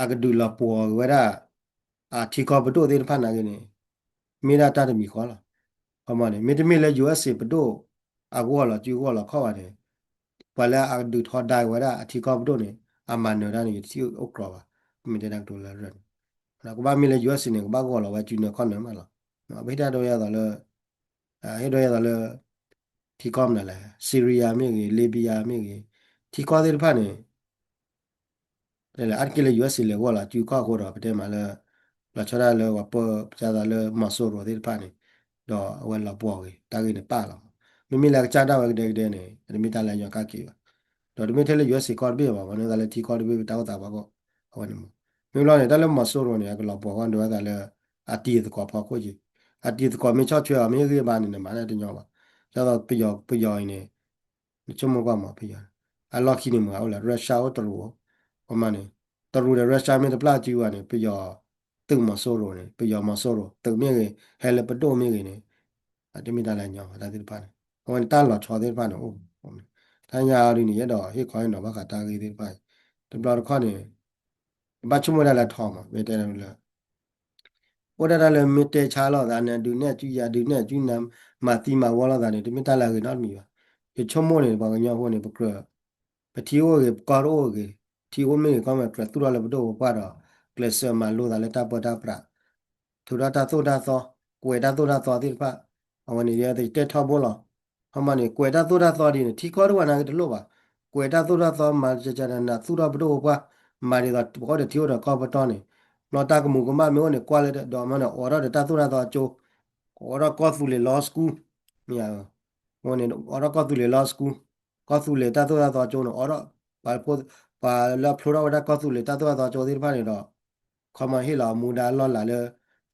အကဒုးလီၤပှီၢ်က့ၤဝဲဒၣ် အထံကီၢ်ပဒိၣ်သ့ၣ်တဖၣ်နာ်က့န့ၣ် မ့ၢ်ဒၣ်တၢ်တမံၤဃီလီၤ. ခီမီန့ၣ် မ့တမ့ၢ်လၢ ယူအက်စ် ပဒိၣ် အဂီၢ်လီၤစုဂီၢ်လီၤခီၣ်ဘၣ်န့ၣ် ပှၤလၢအကဒုးထီဒါက့ၤဝဲဒၣ်အထံကီၢ်ပဒိၣ်န့ၣ် အမၤနၢၤတၢ်န့ၣ် ယထံၣ်အိၣ်ကြီဘၣ်. မ့ၢ်တဲတၢ်ကတိၤလၢရၢၢ်န့ၣ် ကဘၣ်မ့ၢ်လၢ ယူအက်စ် န့ၣ် ကဘၣ်ဂီၢ်လီၤဝဲစုနၢခီၣ်နၢမးလီၤ. ပဟ့ၣ်တၢ်ဒိယဲသိးလၢ ဟ့ၣ်ဒိယဲသိးလၢ ထံကီၢ်မနုၤလဲၣ် Syria မ့ၢ်ဂ့ၤ Libya မ့ၢ်ဂ့ၤ ထံကီၢ်သ့ၣ်တဖၣ်န့ၣ် အါတက့ၢ်လၢ ယူအက်စ် လဲၤဂီၢ်လီၤစုကီၢ်အဃိဒီး ပတဲမးလၢ လီၤဆီဒၣ်လၢပှၤပၢပစၢသးလၢ Maduro သ့ၣ်တဖၣ်န့ၣ် ဒီးအဝဲလီၤပှီၢ်ဂ့ၤ တၢ်ဂ့ၢ်န့ၣ်ပာ်လီၤ. မ့မ့ၢ်လၢအကစၢ်ဒၣ်ဝဲကဒဲကဒဲန့ၣ် တမ့ၢ်တၢ်လၢအညီကါက့ၤဘၣ်. ဒီးတမ့ၢ်ထဲလၢ ယူအက်စ် ကီၢ်တဘ့ၣ်ဘၣ် ပှၤန့ၣ်သးလၢထံကီၢ်တဘ့ၣ် ပတၢ်အိၣ်သးဘၣ်ကီၢ် အဝဲန့ၣ်မး. မ့ၢ်ဘျီန့ၣ် တၢ်လၢ Maduro န့ၣ် အကလီၤပှီၢ်ဂီၢ်ဒိဝဲသးလၢ အတံၤသကိးဖီခိၣ်က့ၤ အတံၤသကိးမ့ၢ်ဆီၣ်ထွဲအီၤ မ့ၢ်ဟ့ၣ်ဂံၢ်ဘါန့ၣ် နမၤတၢ်တညီဘၣ်. ဒ်သိးပယီၤ ပယီၤအံၤန့ၣ် နဆိကမိၣ်ကွၢ်မး ပယီၤ အလီၢ်ခံန့ၣ်မ့ၢ်အအိၣ်လၢ Russia အိၣ် တရူး ပမၤန့ၣ် တရူးဒီး Russia မ့ၢ်တပျၢ်စုဘၣ်န့ၣ် ပယီၤ သုး Maduro န့ၣ် ပယီၤ Maduro သုးမ့ၢ်ဂ့ၤ ဟဲလၢပဒိၣ်မ့ၢ်ဂ့ၤန့ၣ် အတမ့ၢ်တၢ်လၢအညီဘၣ် တၢ်သ့ၣ်တဖၣ်န့ၣ် အဝဲန့ၣ်တၢ်လီၤဆီသ့ၣ်တဖၣ်န့ၣ်အိၣ် တၢ်ညါအီၤဒ်န့ၣ် ယအဲၣ်ဒိးဟ့ၣ်ခီဟ့ၣ်နီၤဘၣ်ဃးတၢ်ဂ့ၢ်သ့ၣ်တဖၣ် တဘျီတခီၣ်န့ၣ် ဘၣ်ဆိကမိၣ်ဒၣ်လၢထီမး မ့ၢ်တဲလၢ အိၣ်ဒၣ်တၢ်လၢမ့ၢ်တဲဆါလိာ်သးန့ၣ် ဒုးနဲၣ်စုယၤ ဒုးနဲၣ်စုနၤ မၤသံမၤဝီလိာ်သးန့ၣ် တမ့ၢ်တၢ်လၢအဂ့ၤနီတမံၤဘၣ်. ယဆိကမိၣ်န့ၣ် ပှၤကညီဖိန့ၣ် ပကြၢး ပထံအိၣ်ဂ့ၤ ပကီၢ်တအိၣ်ဂ့ၤ ထံအိၣ်မ့ၢ်ဂ့ၤ ကီၢ်မ့ၢ်ဂ့ၤ ကြၢးသူၣ်ထီၣ်လၢပဒိၣ်ပပှၢ်ဒီး ကျဲးစၢးမၤလိသးလၢတၢ်ပၢတၢ်ပြး ထုးထီၣ်တၢ်သိၣ်တၢ်သီ ကွဲးတၢ်သိၣ်တၢ်သီသ့ၣ်တဖၣ် အဝဲန့ၣ် ယတဲထီဘိလီၤ. ခီမီန့ၣ် ကွဲးတၢ်သိၣ်တၢ်သီဒ်န့ၣ် ထံကီၢ်တဝဲနာ်က့တလိၣ်ဘၣ်. ကွဲးတၢ်သိၣ်တၢ်သီ မၤကကနၤ သူၣ်ထီၣ်ပဒိၣ်ပပှၢ် မၤဒ်သိးပအိၣ်ဒီးထံအိၣ်ဒီးကီၢ်ပတီၢ်န့ၣ် ဘျီတၢ်ကမူၤကမၣ်မ့ၢ်အိၣ်န့ၣ် ကွၢ်လၢဒီးမ့ၢ်န့ၣ် အိးထီၣ်ဒီးတၢ်သိၣ်တၢ်သီအကၠိ အိးထီၣ်ကီၢ်သူလ့ၤ law school မ့ၢ်ဧါ အဃိန့ၣ် အိးထီၣ်ကီၢ်သူလ့ၤ law school ကီၢ်သူလ့ၤတၢ်သိၣ်တၢ်သီကၠိန့ၣ် အိးထီၣ် ပှၤလၢအဖျိထီၣ်ဝဲဒၣ်ကီၢ်သူလ့ၤတၢ်သိၣ်တၢ်သီကၠိသ့ၣ်တဖၣ်န့ၣ်ဒီး ခီမီဟ့ၣ်လီၤအမူဒါအလီၢ်အလၤလၢ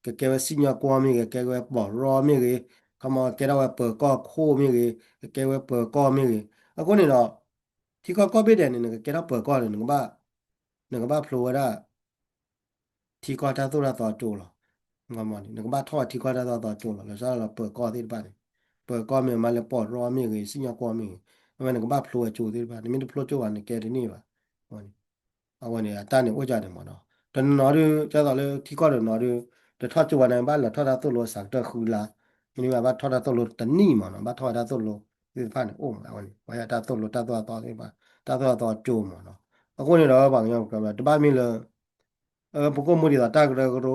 ကကဲဝဲစံၣ်ညီၣ်ကွီၢ်မ့ၢ်ဂ့ၤ ကကဲဝဲပီၢ်ရီမ့ၢ်ဂ့ၤ ခီမီကဲထီၣ်ဝဲပၢၤကီၢ်ခိၣ်မ့ၢ်ဂ့ၤ ကကဲဝဲပၢၤကီၢ်မ့ၢ်ဂ့ၤ အဃိန့ၣ်ဒီး ထံကီၢ်ကိးဘ့ၣ်ဒဲးန့ၣ် နကကဲထီၣ်ပၢၤကီၢ်န့ၣ် နကဘၣ် နကဘၣ်ဖျိဝဲဒၣ် ထံကီၢ်တၢ်သိၣ်တၢ်သီကၠိလီၤ. နကဘၣ်ထီၣ်ဝဲထံကီၢ်တၢ်သိၣ်တၢ်သီကၠိလီၤ လီၤဆီဒၣ်လၢပၢၤကီၢ်သ့ၣ်တဖၣ်န့ၣ် ပၢၤကီၢ်မ့ၢ်မးလၢပီၢ်ရီမ့ၢ်ဂ့ၤ စံၣ်ညီၣ်ကွီၢ်မ့ၢ်ဂ့ၤ အဝဲနကဘၣ်ဖျိဝဲကၠိသ့ၣ်တဖၣ် နမ့ၢ်တဖျိကၠိဘၣ် နကဲတန့ၢ်ဘၣ် အဝဲန့ၣ် အတၢ်န့ၣ်အိၣ်ဒ်န့ၣ်မ့ၢ်နီၤ တနီၤနီၤဒုး ဒ်သိးလၢထံကီၢ်တနီၤဒုး တထီၣ်ကၠိဘၣ်န့ၣ် ဘၣ်လဲၤထီၣ်တၢ်သိၣ်လိစးကတၢၢ်ဃုလါ မ့တမ့ၢ်ဘၣ်ထီၣ်တၢ်သိၣ်လိတနံၣ်မ့ၢ်နီၤ ဘၣ်ထီၣ်ဝဲတၢ်သိၣ်လိသ့ၣ်တဖၣ်န့ၣ်အိၣ်မး အဝဲန့ၣ် ပှၤဟဲတၢ်သိၣ်လိတၢ်သိၣ်တၢ်သီသ့ၣ်တဖၣ် တၢ်သိၣ်တၢ်သီကၠိမ့ၢ်နီၤ အဃိန့ၣ်ဒီး ပှၤကညီ တဘၣ်မ့ၢ်လၢ ပကအိၣ်မူဒ်သိးတၢ်ကရၢကရိလီ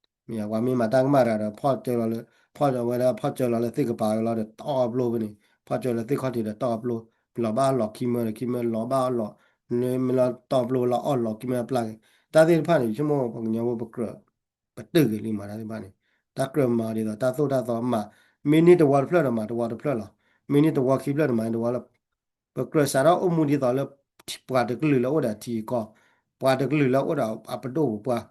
ၤ. မ့ၢ်ပှၤမ့ၢ်မၤတၢ်ကမၣ်တဂၤဒီး ဖီၣ်ကၢလီၤလၢ ဖီၣ်ဝဲဒၣ်ဖီၣ်ကၢလီၤလၢသ့ၣ်ကပၤဝဲလီၤဒီး တီၢ်အပျိဖဲန့ၣ် ဖီၣ်ကၢလီၤသ့ၣ်ခီၣ်ထံးဒီးတီၢ်အပျိ လီၤဘၣ်အီၣ်လီၤခံမၢဒီးခံမၢ လီၤဘၣ်အီၣ်လီၤ မ့ၢ်လီၤတီၢ်အပျိလီၤအီၣ်လီၤခံမၢပျၢ်က့ၤ တၢ်သ့ၣ်တဖၣ်န့ၣ် ယဆိကမိၣ်ပှၤကညီဖိပကြၢး ပတုာ်က့ၤလံမး တၢ်သ့ၣ်တဖၣ်န့ၣ် တၢ်ကြၢးမၤဒ်သိးတၢ်သိၣ်တၢ်သီမး မ့ၢ်န့ၢ်တဝီတဖျၢၣ်ဒီးမၤတဝီတဖျၢၣ်လီၤ. မ့ၢ်န့ၢ်တဝီခံဖျၢၣ်ဒီးမၤန့ၢ်တဝီလီၤ ပကြၢးစးထီၣ်အိၣ်မူဒ်သိးလၢ ပှၤတကလုာ်လၢအိၣ်ဒီးအထံအကီၢ်, ပှၤတကလုာ်လၢအိၣ်ဒီးအပဒိၣ်ပပှၢ်,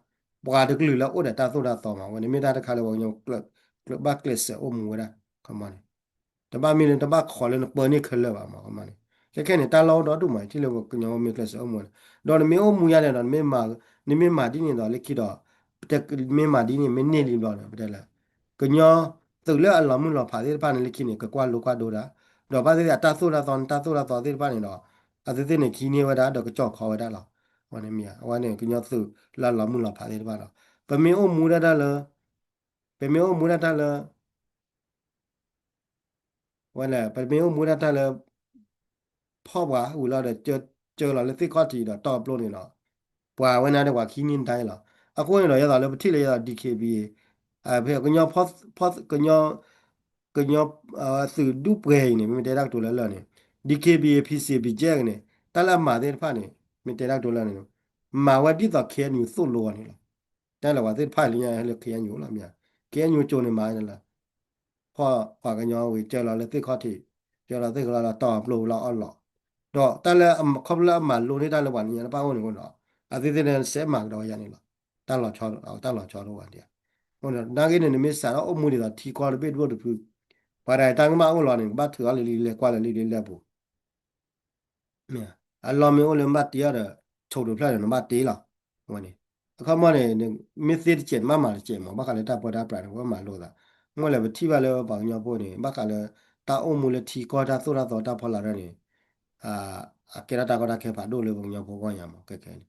ပှၤတကလုာ်လၢအိၣ်ဒီးတၢ်သိၣ်တၢ်သီမး အဝဲန့ၣ်မ့ၢ်တၢ်တခါလၢပှၤကညီ ကြၢးဘၣ်ကျဲးစၢးအိၣ်မူဝဲဒၣ် ခီမီန့ၣ် တဘၣ်မ့ၢ်လၢတဘၣ်ခိးလၢနပၢန့ၢ်ခဲလၢာ်ဘၣ်မး ခီမီန့ၣ် ခဲခဲန့ၣ် တၢ်လီၢ်အိၣ်ဒီဒူၣ်မး ထံၣ်လၢပှၤကညီဖိမ့ၢ်ကျဲးစၢးအိၣ်မူန့ၣ် ဒီးနမ့ၢ်အိၣ်မူယါန့ၣ်ဒီး နမ့ၢ်မၤဒ်န့ၣ်ဒီးလၢခံဒီး မ့ၢ်မၤဒ်န့ၣ်မ့ၢ်န့ၢ်လံဘျီန့ၣ် ပတဲလၢ ကညီသုးလၢအလီၤမုၢ်လီၤဖးသ့ၣ်တဖၣ်န့ၣ်လၢခံန့ၣ် ကကွၢ်လိကွၢ်ဒိဒၣ်, ဒီးဘၣ်သ့ၣ်သ့ၣ်အတၢ်သိၣ်တၢ်သီ တၢ်သိၣ်တၢ်သီသ့ၣ်တဖၣ်န့ၣ်ဒီး အဝဲသ့ၣ်န့ၣ် ကဟံးန့ၢ်ဝဲဒၣ်ဒီးကကၠီၣ်ခီဝဲဒၣ်လီၤ. အဝဲန့ၣ်မ့ၢ် အဝဲန့ၣ် ကညီသုးလၢအလီၤမုၢ်လီၤဖးသ့ၣ်တဖၣ်လီၤ. ပမ့ၢ်အိၣ်မူဒၣ်တၢ်လၢ ပမ့ၢ်အိၣ်မူဒၣ်တၢ်လၢ ဝဲလဲၣ် ပမ့ၢ်အိၣ်မူဒၣ်တၢ်လၢ ဖီၣ်ပှၤဝံၤလီၤဒီး ကၢလီၤလၢသ့ၣ်ခီၣ်ထံးဒီးတီၢ်ပျိန့ၣ်ဒီး ပှၤဝဲန့ၣ်ဒီးပှၤခံနံၣ်တၢ်လီၤ. အဃိန့ၣ်ဒီး ယသိးလၢပထံၣ်လၢယသိး DKBA ဖဲကညီဖီ ကညီ ကညီ သုးဒူပှဲၤအံၤန့ၣ် မ့ၢ်တဲတၢ်ကတိၤလၢလၢာ်န့ၣ် DKBA PC BGF န့ၣ် တၢ်လၢအမၤသ့ၣ်တဖၣ်န့ၣ် မ့ၢ်တဲတၢ်ကတိၤလၢန့ၣ် မၤဝဲဒ်သိး KNU သိၣ်လိအီၤန့ၣ်လီၤ. တၢ်လၢပှၤသ့ၣ်တဖၣ်လၢညါဟဲလၢ KNU လီၤမ့ၢ်ဧါ, KNU ကၠိန့ၣ်မၤန့ၣ်လီၤ. ဖီၣ်ပှၤကညီဝံၤ ကၢလီၤလၢသ့ၣ်ခီၣ်ထံး, ကၢလီၤသ့ၣ်ခီၣ်လီၤ တီၢ်ပျိလီၤအီၣ်လီၤ, ဒီးတၢ်လၢခီဖျိလၢအမၤလိန့ၢ်တၢ်လၢပှၤနံၤညါတဖၣ်အိၣ်န့ၣ်အဃိဒီး အဝဲသ့ၣ်န့ၣ်စဲးမၤကဒီးယၤန့ၣ်လီၤ. တၢ်လီၤဆီ တၢ်လီၤဆီတအိၣ်ဘၣ်ဒံး. အဃိဒီး နာ်က့န့ၣ် နမ့ၢ်စးထီၣ်အိၣ်မူဒ်သိးထံကီၢ်တဘ့ၣ်တဘိၣ်တဖု, ပှၤတဂၤတၢ်ကမၣ်အိၣ်လီၤန့ၣ် ကဘၣ်ထုးအီၤလၢလံလဲၤကွၢ်လၢလံဒ်လဲၣ်ပူၤ အလီၢ်မ့ၢ်အိၣ်လၢနဘၣ်တ့အီၤဒီး ဆိးဒိးဖျၢၣ်ဒီးနဘၣ်တ့လီၤ. အဝဲန့ၣ် အခီပညီန့ၣ် မ့ၢ်သ့တစဲးနဘၣ်မၤတစဲးမး ဘၣ်ဃးလၢတၢ်ပၢတၢ်ပြးန့ၣ် ပဘၣ်မၤလိသး. မ့ၢ်လဲၣ်ပထံၣ်ဘၣ်လၢပှၤကညီဖိန့ၣ် ဘၣ်ဃးလၢ တၢ်အိၣ်မူလၢထံကီၢ်တၢ်သိၣ်တၢ်သီတၢ်ဖီလာ်ရၢန့ၣ် အကဲထီၣ်တၢ်ကီတၢ်ခဲဖးဒိၣ်လၢပှၤကညီဖိဂီၢ်ညါမး ခဲခဲန့ၣ်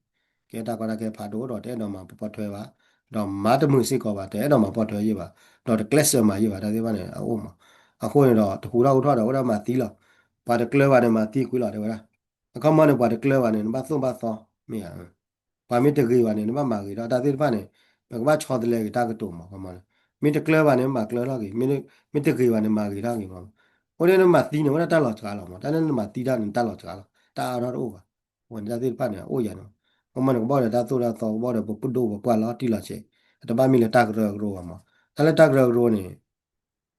ကဲတၢ်ကီတၢ်ခဲဖးဒိၣ်ဒီးတအဲၣ်ဒိးမၤပီထွဲဘၣ်, ဒီးမၤတမုာ်စ့ၢ်ကီးဘၣ် တအဲၣ်ဒိးမၤပီထွဲယံာ်ဘၣ်, ဒီးတကျဲးစၢးမၤယံာ်ဘၣ် တၢ်သ့ၣ်တဖၣ်န့ၣ် အအိၣ်မး. အဃိန့ၣ်ဒီး တဟူးထီၣ်ဟူးထီၣ်ဒီး အိၣ်ဒၣ်မၤသံလီၤ. ပှၤတကျၢၤဘၣ်န့ၣ် မၤသံကွံာ်လီၤ တဲဝဲဒၣ်. အခီပညီန့ၣ် ပှၤတကျၢၤဘၣ်န့ၣ် နဘၣ်သိၣ်ဘၣ်သီ မ့ၢ်ဧါ. ပှၤမ့ၢ်တဂ့ၤဘၣ်န့ၣ် နဘၣ်မၤဂ့ၤထီၣ် တၢ်သ့ၣ်တဖၣ်န့ၣ် ပကဘၣ်ဆီတလဲက့ၤတၢ်ကတိၤမး အခီပညီန့ၣ် မ့ၢ်တကျၢၤဘၣ်န့ၣ် မၤကျၢၤထီၣ်က့ၤ, မ့ၢ်တဂ့ၤဘၣ်န့ၣ် မၤဂ့ၤထီၣ်က့ၤမး. အိၣ်ဒၣ်နမၤသံန့ၣ် အိၣ်ဒၣ်တၢ်လီၤစှၤလီၤမး တၢ်လၢနမၤသံတၢ်န့ၣ် တၢ်လီၤစှၤလီၤ တၢ်အါထီၣ်တအိၣ်ဘၣ်. အဝဲန့ၣ်တၢ်သ့ၣ်တဖၣ်န့ၣ် အအိၣ်ယၤန့ၣ် အခီပညီန့ၣ် ကဘၣ်ဒီးတၢ်သိၣ်တၢ်သီ ကဘၣ်ဒီးပပဒိၣ်ပပှၢ်လီၤတံၢ်လီၤဆဲး, အတဘၣ်မ့ၢ်လၢတၢ်ကရၢကရိဘၣ်မး. တၢ်လၢတၢ်ကရၢကရိန့ၣ်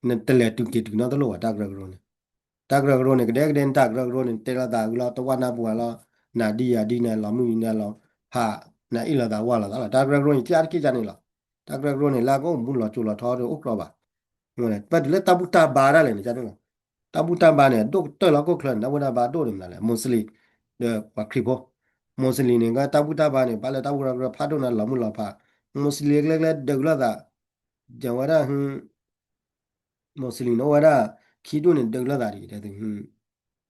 နတလဲၤတုၤက့ၤတုၤနီတလိၣ်ဘၣ် တၢ်ကရၢကရိန့ၣ် တၢ်ကရၢကရိန့ၣ် ကဒဲကဒဲန့ၣ် တၢ်ကရၢကရိန့ၣ် တဲလိာ်သးဂုာ်လီၤ တဝၢ်နၢ်ပူၤလီၤ, နၤဒ်ယၤဒ်န့ၣ် လီၤမုၢ်နၤလီၤဖး, နအ့ၣ်လိာ်သးဝါလိာ်သးလီၤ. တၢ်ကရၢကရိန့ၣ် ကဲအါတက့ၢ်ကန့ၣ်လီၤ. တၢ်ကရၢကရိန့ၣ် လၢအကအိၣ်မူလီၤစိၤလီၤထီတအိၣ်ကြီဘၣ်. ပတုၤလၢတၢ်ဘူၣ်တၢ်ဘါဒၣ်လဲာ်န့ၣ် ကန့ၣ်လီၤ. တၢ်ဘူၣ်တၢ်ဘါန့ၣ် ဒိၣ်ကတၢၢ်လၢဟီၣ်ခိၣ်ချၢန့ၣ် တၢ်ဘူၣ်တၢ်ဘါဒိၣ်န့ၣ်မနုၤလဲၣ် Muslim ဒီးပှၤခရံာ်ဖိ Muslim န့ၣ် ကတၢ်ဘူၣ်တၢ်ဘါန့ၣ် ဘၣ်လၢတၢ်ဘူၣ်တၢ်ဘါဖးဒိၣ်န့ၣ် လီၤမုၢ်လီၤဖး, Muslim ကျဲကျဲဒုးလိာ်သး ဝဲဒၣ် Muslim န့ၣ် အိၣ်ဝဲဒၣ် ခံဒူၣ်န့ၣ် ဒုးလိာ်သးဒံး တဲသု,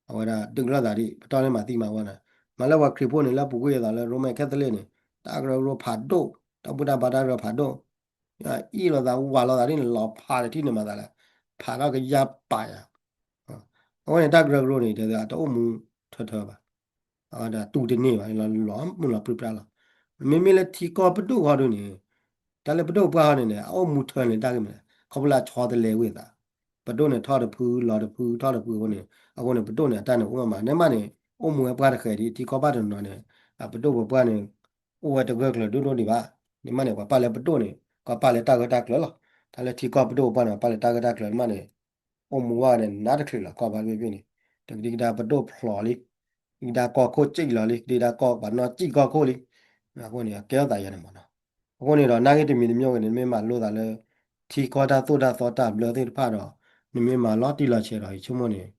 အဝဲဒၣ်ဒုးလိာ်သးဒံး ပတီၢ်န့ၢ်မၤသံမၤဝီန့ၣ်, မ့ၢ်လၢပှၤခရံာ်ဖိန့ၣ် လၢပူၤကွံာ်အသးလၢ Roman Catholic န့ၣ် တၢ်ကရၢကရိဖးဒိၣ်, တၢ်ဘူၣ်တၢ်ဘါတၢ်ကရၢဖးဒိၣ်, အ့ၣ်လိာ်သးဝါလိာ်သးဒ်န့ၣ် လီၤဖးတထံၣ်န့ၣ်မၤသးလဲၣ်, ဖးထီၣ်ကယါပာ်ယၤ အဝဲန့ၣ်တၢ်ကရၢကရိန့ၣ် တဲအတအိၣ်မူထၢထၢဘၣ်, အဝဲဒၣ်တူၢ်တန့ၢ်ဘၣ် လီၤမုၢ်လီၤပြံပြါလီၤ. မ့မ့ၢ်လၢထံကီၢ်ပဒိၣ်ဃီဒုန့ၣ်, တၢ်လၢပဒိၣ်ပပှၢ်ဃီန့ၣ်န့ၣ် အအိၣ်မူထၢန့ၣ်တၢ်ဂ့ၢ်မနုၤလဲၣ် ခီဖျိလၢအဆီတလဲဝံၤအသး, ပဒိၣ်န့ၣ်ထီၣ်တဖုလီၤတဖုထီၣ်တဖုအဃိန့ၣ်, အဃိန့ၣ် ပဒိၣ်န့ၣ် အတၢ်န့ၣ်အိၣ်မး နမ့ၢ်န့ၣ် အိၣ်မူဝဲပှၢ်တဃဲၤဒံး ထံကီၢ်ဘၣ်တနီၤန့ၣ်, အပဒိၣ်ပပှၢ်န့ၣ် အိၣ်ဝဲတဂၢၢ်ကျၢၤဒိၣ်ဒိၣ်ဒံးဘၣ်, နမ့ၢ်န့ၣ် ပှၤပာ်လၢပဒိၣ်န့ၣ် ကပာ်လၢတၢ်ဂၢၢ်တၢ်ကျၢၤလီၤ. တၢ်လၢထံကီၢ်ပဒိၣ်ပပှၢ်န့ၣ် ပှၤပာ်လၢတၢ်ဂၢၢ်တၢ်ကျၢၤ နမ့ၢ်န့ၣ် အိၣ်မူဝဲန့ၣ် နးတချုးလီၤ ကီၢ်ဘၣ်တဘ့ၣ်ဘ့ၣ်န့ၣ်, တကဒံကဒါပဒိၣ်ဖျိးလံ, ကဒံကဒါကီၢ်ခိၣ်စံၣ်လီၤလံ ကဒံကဒါကီၢ်ပှၤနီၢ်စံၣ်ကီၢ်ခိၣ်လံ, အဃိန့ၣ် အကဲထီၣ်သးယၤန့ၣ်မးနီၤ. အဃိန့ၣ်ဒီး နာ်က့တမံၤတမံၤဂ့ၤန့ၣ် နမ့ၢ်မၤလိသးလၢ ထံကီၢ်တၢ်သိၣ်တၢ်သီတၢ်ဘျၢသ့ၣ်တဖၣ်ဒီး နမ့ၢ်မၤလီၤတံၢ်လီၤဆဲးဒီး ယဆိကမိၣ်န့ၣ်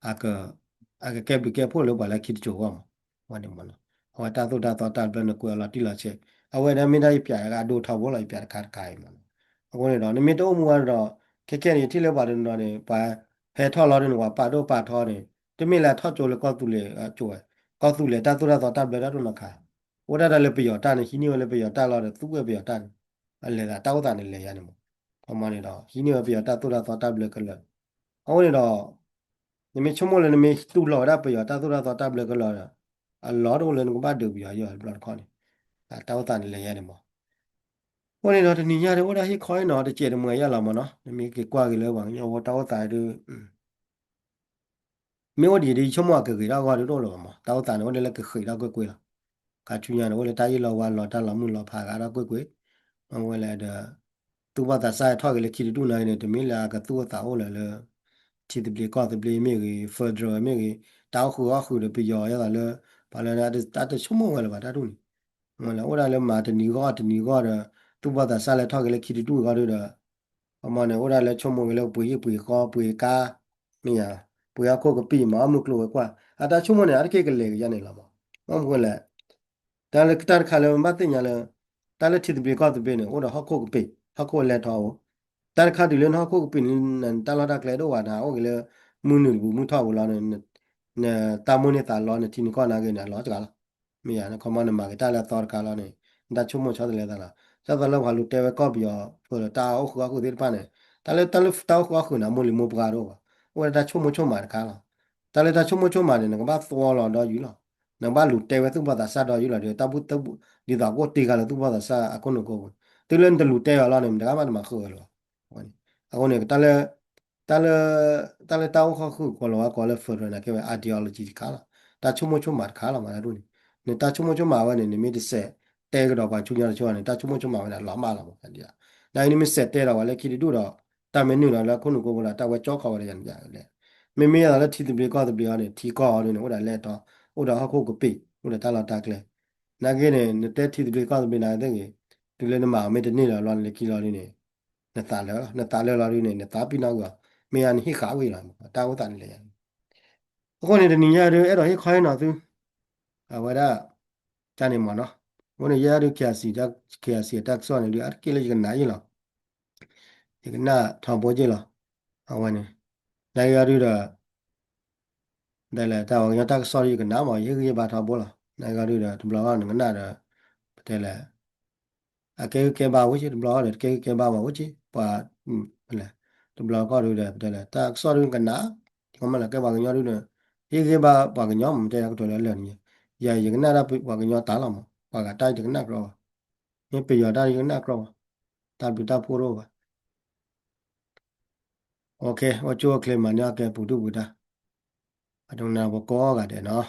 အက အကကဲဘျုးကဲဖှိၣ်လၢပှၤလၢခံတစိၤအဂီၢ်မး, ဝဲန့ၣ်မးနီၤ. အဝဲတၢ်သိၣ်တၢ်သီတၢ်ဘျၢနကွဲးအီၤလီၤတံၢ်လီၤဆဲး, အဝဲဒၣ်မ့ၢ်ဒၣ်ယပျးအဒိၣ်ထီဘိလီၤ ယပျးတခါတခါအံၤမးနီၤ. အဃိန့ၣ်ဒီး နမ့ၢ်တအိၣ်မူဝဲဒီး ခဲခဲန့ၣ် ယထံၣ်လၢပှၤတနီၤန့ၣ် ပှၤဟဲထီၣ်လီၤဒ်န့ၣ် ပှၤပာ်ဒိၣ်ပာ်ထီန့ၣ် တမ့ၢ်လၢအထီၣ်ကၠိလၢကီၢ်သူလ့ၤအကၠိဝဲ, ကီၢ်သူလ့ၤတၢ်သိၣ်တၢ်သီတၢ်ဘျၢတၢ်ဒိၣ်နီၢ်ခါ, အိၣ်ဒၣ်တၢ်လၢပယီၤတၢ်န့ၣ် ဟံးန့ၢ်ဝဲလၢပယီၤတၢ်လီၤဒီး သူဝဲပယီၤတၢ်န့ၣ် အလဲၤသးတၢ်အိၣ်သးန့ၣ်လဲၤယါန့ၣ်မး, ခီမီန့ၣ်ဒီး ဟံးန့ၢ်ဝဲပယီၤတၢ်သိၣ်တၢ်သီတၢ်ဘျၢကလၢာ်, အဃိန့ၣ်ဒီး နမ့ၢ်ဆိကမိၣ်လၢနမ့ၢ်တူၢ်လိာ်ဝဲဒၣ်ပယီၤတၢ်သိၣ်တၢ်သီတၢ်ဘျၢကလၢာ်ဒီး အလီၢ်တအိၣ်လၢနကဘၣ်ဒုးပယီၤယဲၢ်ဘျီတခီန့ၣ်, တၢ်အိၣ်သးန့ၣ်လဲၤယါန့ၣ်မး. အဃိန့ၣ်ဒီးတနံၤညါန့ၣ် အိၣ်ဒၣ်ဟ့ၣ်ခီဟ့ၣ်နီၤတစဲးတမှဲၤယါလီၤမးနီၤ, နမ့ၢ်က့ၤကွၢ်က့ၤလၢပှၤကညီဖိတၢ်အိၣ်သးဒုး မ့ၢ်အိၣ်ဒံးဒ်ယဆိကမိၣ်အကဂ့ၤထီၣ်အဂီၢ်ဒုးတအိၣ်လၢၤဘၣ်မး, တၢ်အိၣ်သးန့ၣ် အိၣ်ဒၣ်လၢကဃ့းထီၣ်ကွ့ၢ်ကွ့ၢ်လီၤ. ခါဆူညါန့ၣ် အိၣ်လၢတၢ်အ့ၣ်လိာ်ဝါလိာ်တၢ်လီၤမုၢ်လီၤဖးဂၤထီၣ်ကွ့ၢ်ကွ့ၢ်, မ့ၢ်ဝဲလဲၣ်ဒီး သူၣ်ဘီၣ်သးစၢ်ထီၣ်က့ၤလၢခံတဒူၣ်နာ်က့န့ၣ် တမ့ၢ်လၢအကသူၣ်အသးအိၣ်လၢၤလၢ ထံသဘျ့ကီၢ်သဘျ့မ့ၢ်ဂ့ၤ federal မ့ၢ်ဂ့ၤ, တၢ်အိၣ်ဃုာ်အီၣ်ဃုာ်ဒီးပယီၤယဲၢ်သးလၢ ပှၤလၢအတဆိကမိၣ်ဝဲလၢၤဘၣ်တၢ်ဒ်န့ၣ်, မ့ၢ်လၢအိၣ်ဒၣ်လၢမၤတနံၤဂီၢ်တနံၤဂီၢ်ဒီး သူၣ်ဘီၣ်သးစၢ်လဲၤထီၣ်က့ၤလၢခံတဒူၣ်အဂီၢ်ဒုးဒီး ခီမီန့ၣ် အိၣ်ဒၣ်လၢဆိကမိၣ်က့ၤလၢပှ့ၤဟံၣ်ပှ့ၤဃီပှ့ၤကါ, မ့ၢ်ယါ, ပှ့ၤဟီၣ်ခိၣ်ကပံာ်မၤအီၣ်မုၢ်ကျိၤဝဲၤကွာ်, အတၢ်ဆိကမိၣ်န့ၣ် အါတက့ၢ်ကလဲၤက့ၤယါန့ၣ်လီၤမး. မ့ၢ်မနုၤလဲၣ်, တၢ်လၢတၢ်တခါလၢမ့ၢ်ဘၣ်သ့ၣ်ညါလၢ တၢ်လၢထံသဘျ့ကီၢ်သဘျ့န့ၣ် အိၣ်ဒီးဟီၣ်ခိၣ်ကပံာ် ဟီၣ်ခိၣ်လဲၤထီၣ်အိၣ်, တၢ်တခါတုၤလၢနဟီၣ်ခိၣ်ကပံာ်န့ၣ် နတၢ်လီၢ်တၢ်ကျဲဒိၣ်ဝဲဒၣ် အိၣ်က့ၤလၢ မုၢ်နုာ်တပူၤမုၢ်ထီၣ်ပူၤလီၤ, နတၢ်မိၣ်န့ၢ်သးလီ နထံနကီၢ်နာ်က့န့ၣ် အလီၤစှၤလီၤ. မ့ၢ်ယါ နခီမီနမၤက့ၤတၢ်လၢအသီတခါလီၤန့ၣ် နတၢ်ဆိကမိၣ်ဆီတလဲသးလီၤ. ဒ်သိးလၢပှၤလူၤတဲဝဲကီၢ်ပယီၤဖိလၢတၢ်အိၣ်ဃုာ်အီၣ်ဃုာ်သ့ၣ်တဖၣ်န့ၣ် တၢ်လၢတၢ်အိၣ်ဃုာ်အီၣ်ဃုာ်န့ၣ် အမိၢ်လံၤမိၢ်ပှၢ်တအိၣ်ဘၣ်, အိၣ်ဝဲဒၣ်တၢ်ဆိကမိၣ်ဆိကမးတခါလီၤ. တၢ်လၢတၢ်ဆိကမိၣ်ဆိကမးန့ၣ် နကဘၣ်သွီလီၤဒီးယုၢ်လီၤ, နကဘၣ်လူၤတဲဝဲသူၣ်ဘီၣ်သးစၢ်ဒီးယုၢ်လီၤဒီး တၢ်ဘူၣ်တၢ်ဘူၣ် ဒ်သိးကအိၣ်တ့ၢ်ဃာ်လၢသူၣ်ဘီၣ်သးစၢ်အခိၣ်နူာ်ကိးပူၤ, တုၤလၢနတလူၤတဲအီၤလီၤန့ၣ် မတဂၤမးတမၤဃုာ်ဝဲလၢၤဘၣ်. အဃိန့ၣ် တၢ်လၢ တၢ်လၢ တၢ်လၢတၢ်အိၣ်ဃီၣ်ဃုာ် ကိးလီၤဝဲကိးလၢ federal န့ၣ် ကဲဝဲ ideology တခါလီၤ. တၢ်ဆိကမိၣ်ဆိကမးတခါလီၤမး တၢ်ဒ်န့ၣ်. နတၢ်ဆိကမိၣ်ဆိကမးဝဲန့ၣ် နမ့ၢ်တစဲးတဲကဒီးပှၤဆူညါတဆိန့ၣ် တၢ်ဆိကမိၣ်ဆိကမးဝဲဒၣ်လီၤမးလီၤမး ဒ်အံၤ. နာ်က့နမ့ၢ်စဲးတဲဒီးပှၤလၢခံတဒူၣ်ဒီး တၢ်မ့ၢ်နုာ်လီၤလၢခိၣ်နူာ်ကိးပူၤလီၤ တၢ်ဝဲကၠီကီးဝဲဒီးယၤန့ၣ်ယၤလဲၣ်. မ့မ့ၢ်ယသးလၢထံသဘျ့ကီၢ်သဘျ့အီၤန့ၣ် ထံကီၢ်အီၤဒ်န့ၣ် အိၣ်ဒီးလဲၢ်တီ အိၣ်ဒီးဟီၣ်ခိၣ်ကပ့ၤ အိၣ်ဒီးတၢ်လီၢ်တၢ်ကျဲ နာ်က့န့ၣ် နတဲထံသဘျ့ကီၢ်သဘျ့နာ်က့သ့ၣ်ဂ့ၤ တုၤလၢနမၤအီၤမ့ၢ်တန့ၢ်လၢၤဘျီန့ၣ် လၢခံလီၤဒ်န့ၣ် နသးလၢာ်လီၤ. နသးလၢာ်လီၤဒ်န့ၣ် နသးပ့ၤနီၣ်ကွံာ်အီၤ မ့ၢ်ယၤနဟ့ၣ်ဃာ်ဝံၤလီၤ တၢ်အိၣ်သးန့ၣ်လဲၣ်ယၤန့ၣ်. အဃိန့ၣ် တနံၤညါဒုး အဲၣ်ဒိးဟ့ၣ်ခီဟ့ၣ်နီၤသု အဝဲဒၣ် တၢ်န့ၣ်မ့ၢ်နီၤ. အဃိန့ၣ် ယဲဒုး KIC တၢ် KIC တၢ်ကစီၣ်န့ၣ်ဒုး အါတက့ၢ်လၢယကနၣ်ယ့ၢ်လီၤ. ယကနၣ်ထီဘိက့ၢ်လီၤ. အဝဲန့ၣ် နာ်က့ဂီၤဒုးဒီး ဒ်လဲၣ် တၢ်ပှၤကညီတၢ်ကစီၣ်ဒုးယကနၣ်မး ယဟ့ၣ်ဂံၢ်ဟ့ၣ်ဘါထီဘိလီၤ. နာ်က့ဂီၤဒုးဒီး တဘျီဂီၢ်နကနၣ်ဒီး ပတဲလဲၣ် အကဲဂံၢ်ကဲဘါဝဲက့ တဘျီဂီၢ်ဒီး တကဲဂံၢ်ကဲဘါဘၣ်ဝဲက့ ပှၤ လဲၣ် တဘျီဂီၢ်ဒုးဒီး ပတဲလဲၣ် တၢ်ကစီၣ်ဒုးနကနၣ် ကမၤလၢကဲပှၤကညီဒုးဒီး ဟ့ၣ်ဂံၢ်ဟ့ၣ်ဘါပှၤကညီ မ့ၢ်တဲယၤကတိၤလၢလၢာ်န့ၣ် ယၤယကနၣ်တၢ်ပှၤကညီတၢ်လီၤမး ပှၤဂၤတၢ်ယကနၣ်ကြီဘၣ် မ့ၢ်ပယီၤတၢ်ယကနၣ်ကြီဘၣ် တၢ်ဘျုးတၢ်ဖှိၣ်တအိၣ်ဘၣ်. အိၣ်ကၠိအိၣ်ချ့မၤန့ၢ်အီၣ်ကဲပူၤဒုၣ်ပူၤတၢ် အဒိကနၣ်ပကိးဂၤဒဲးနီၤ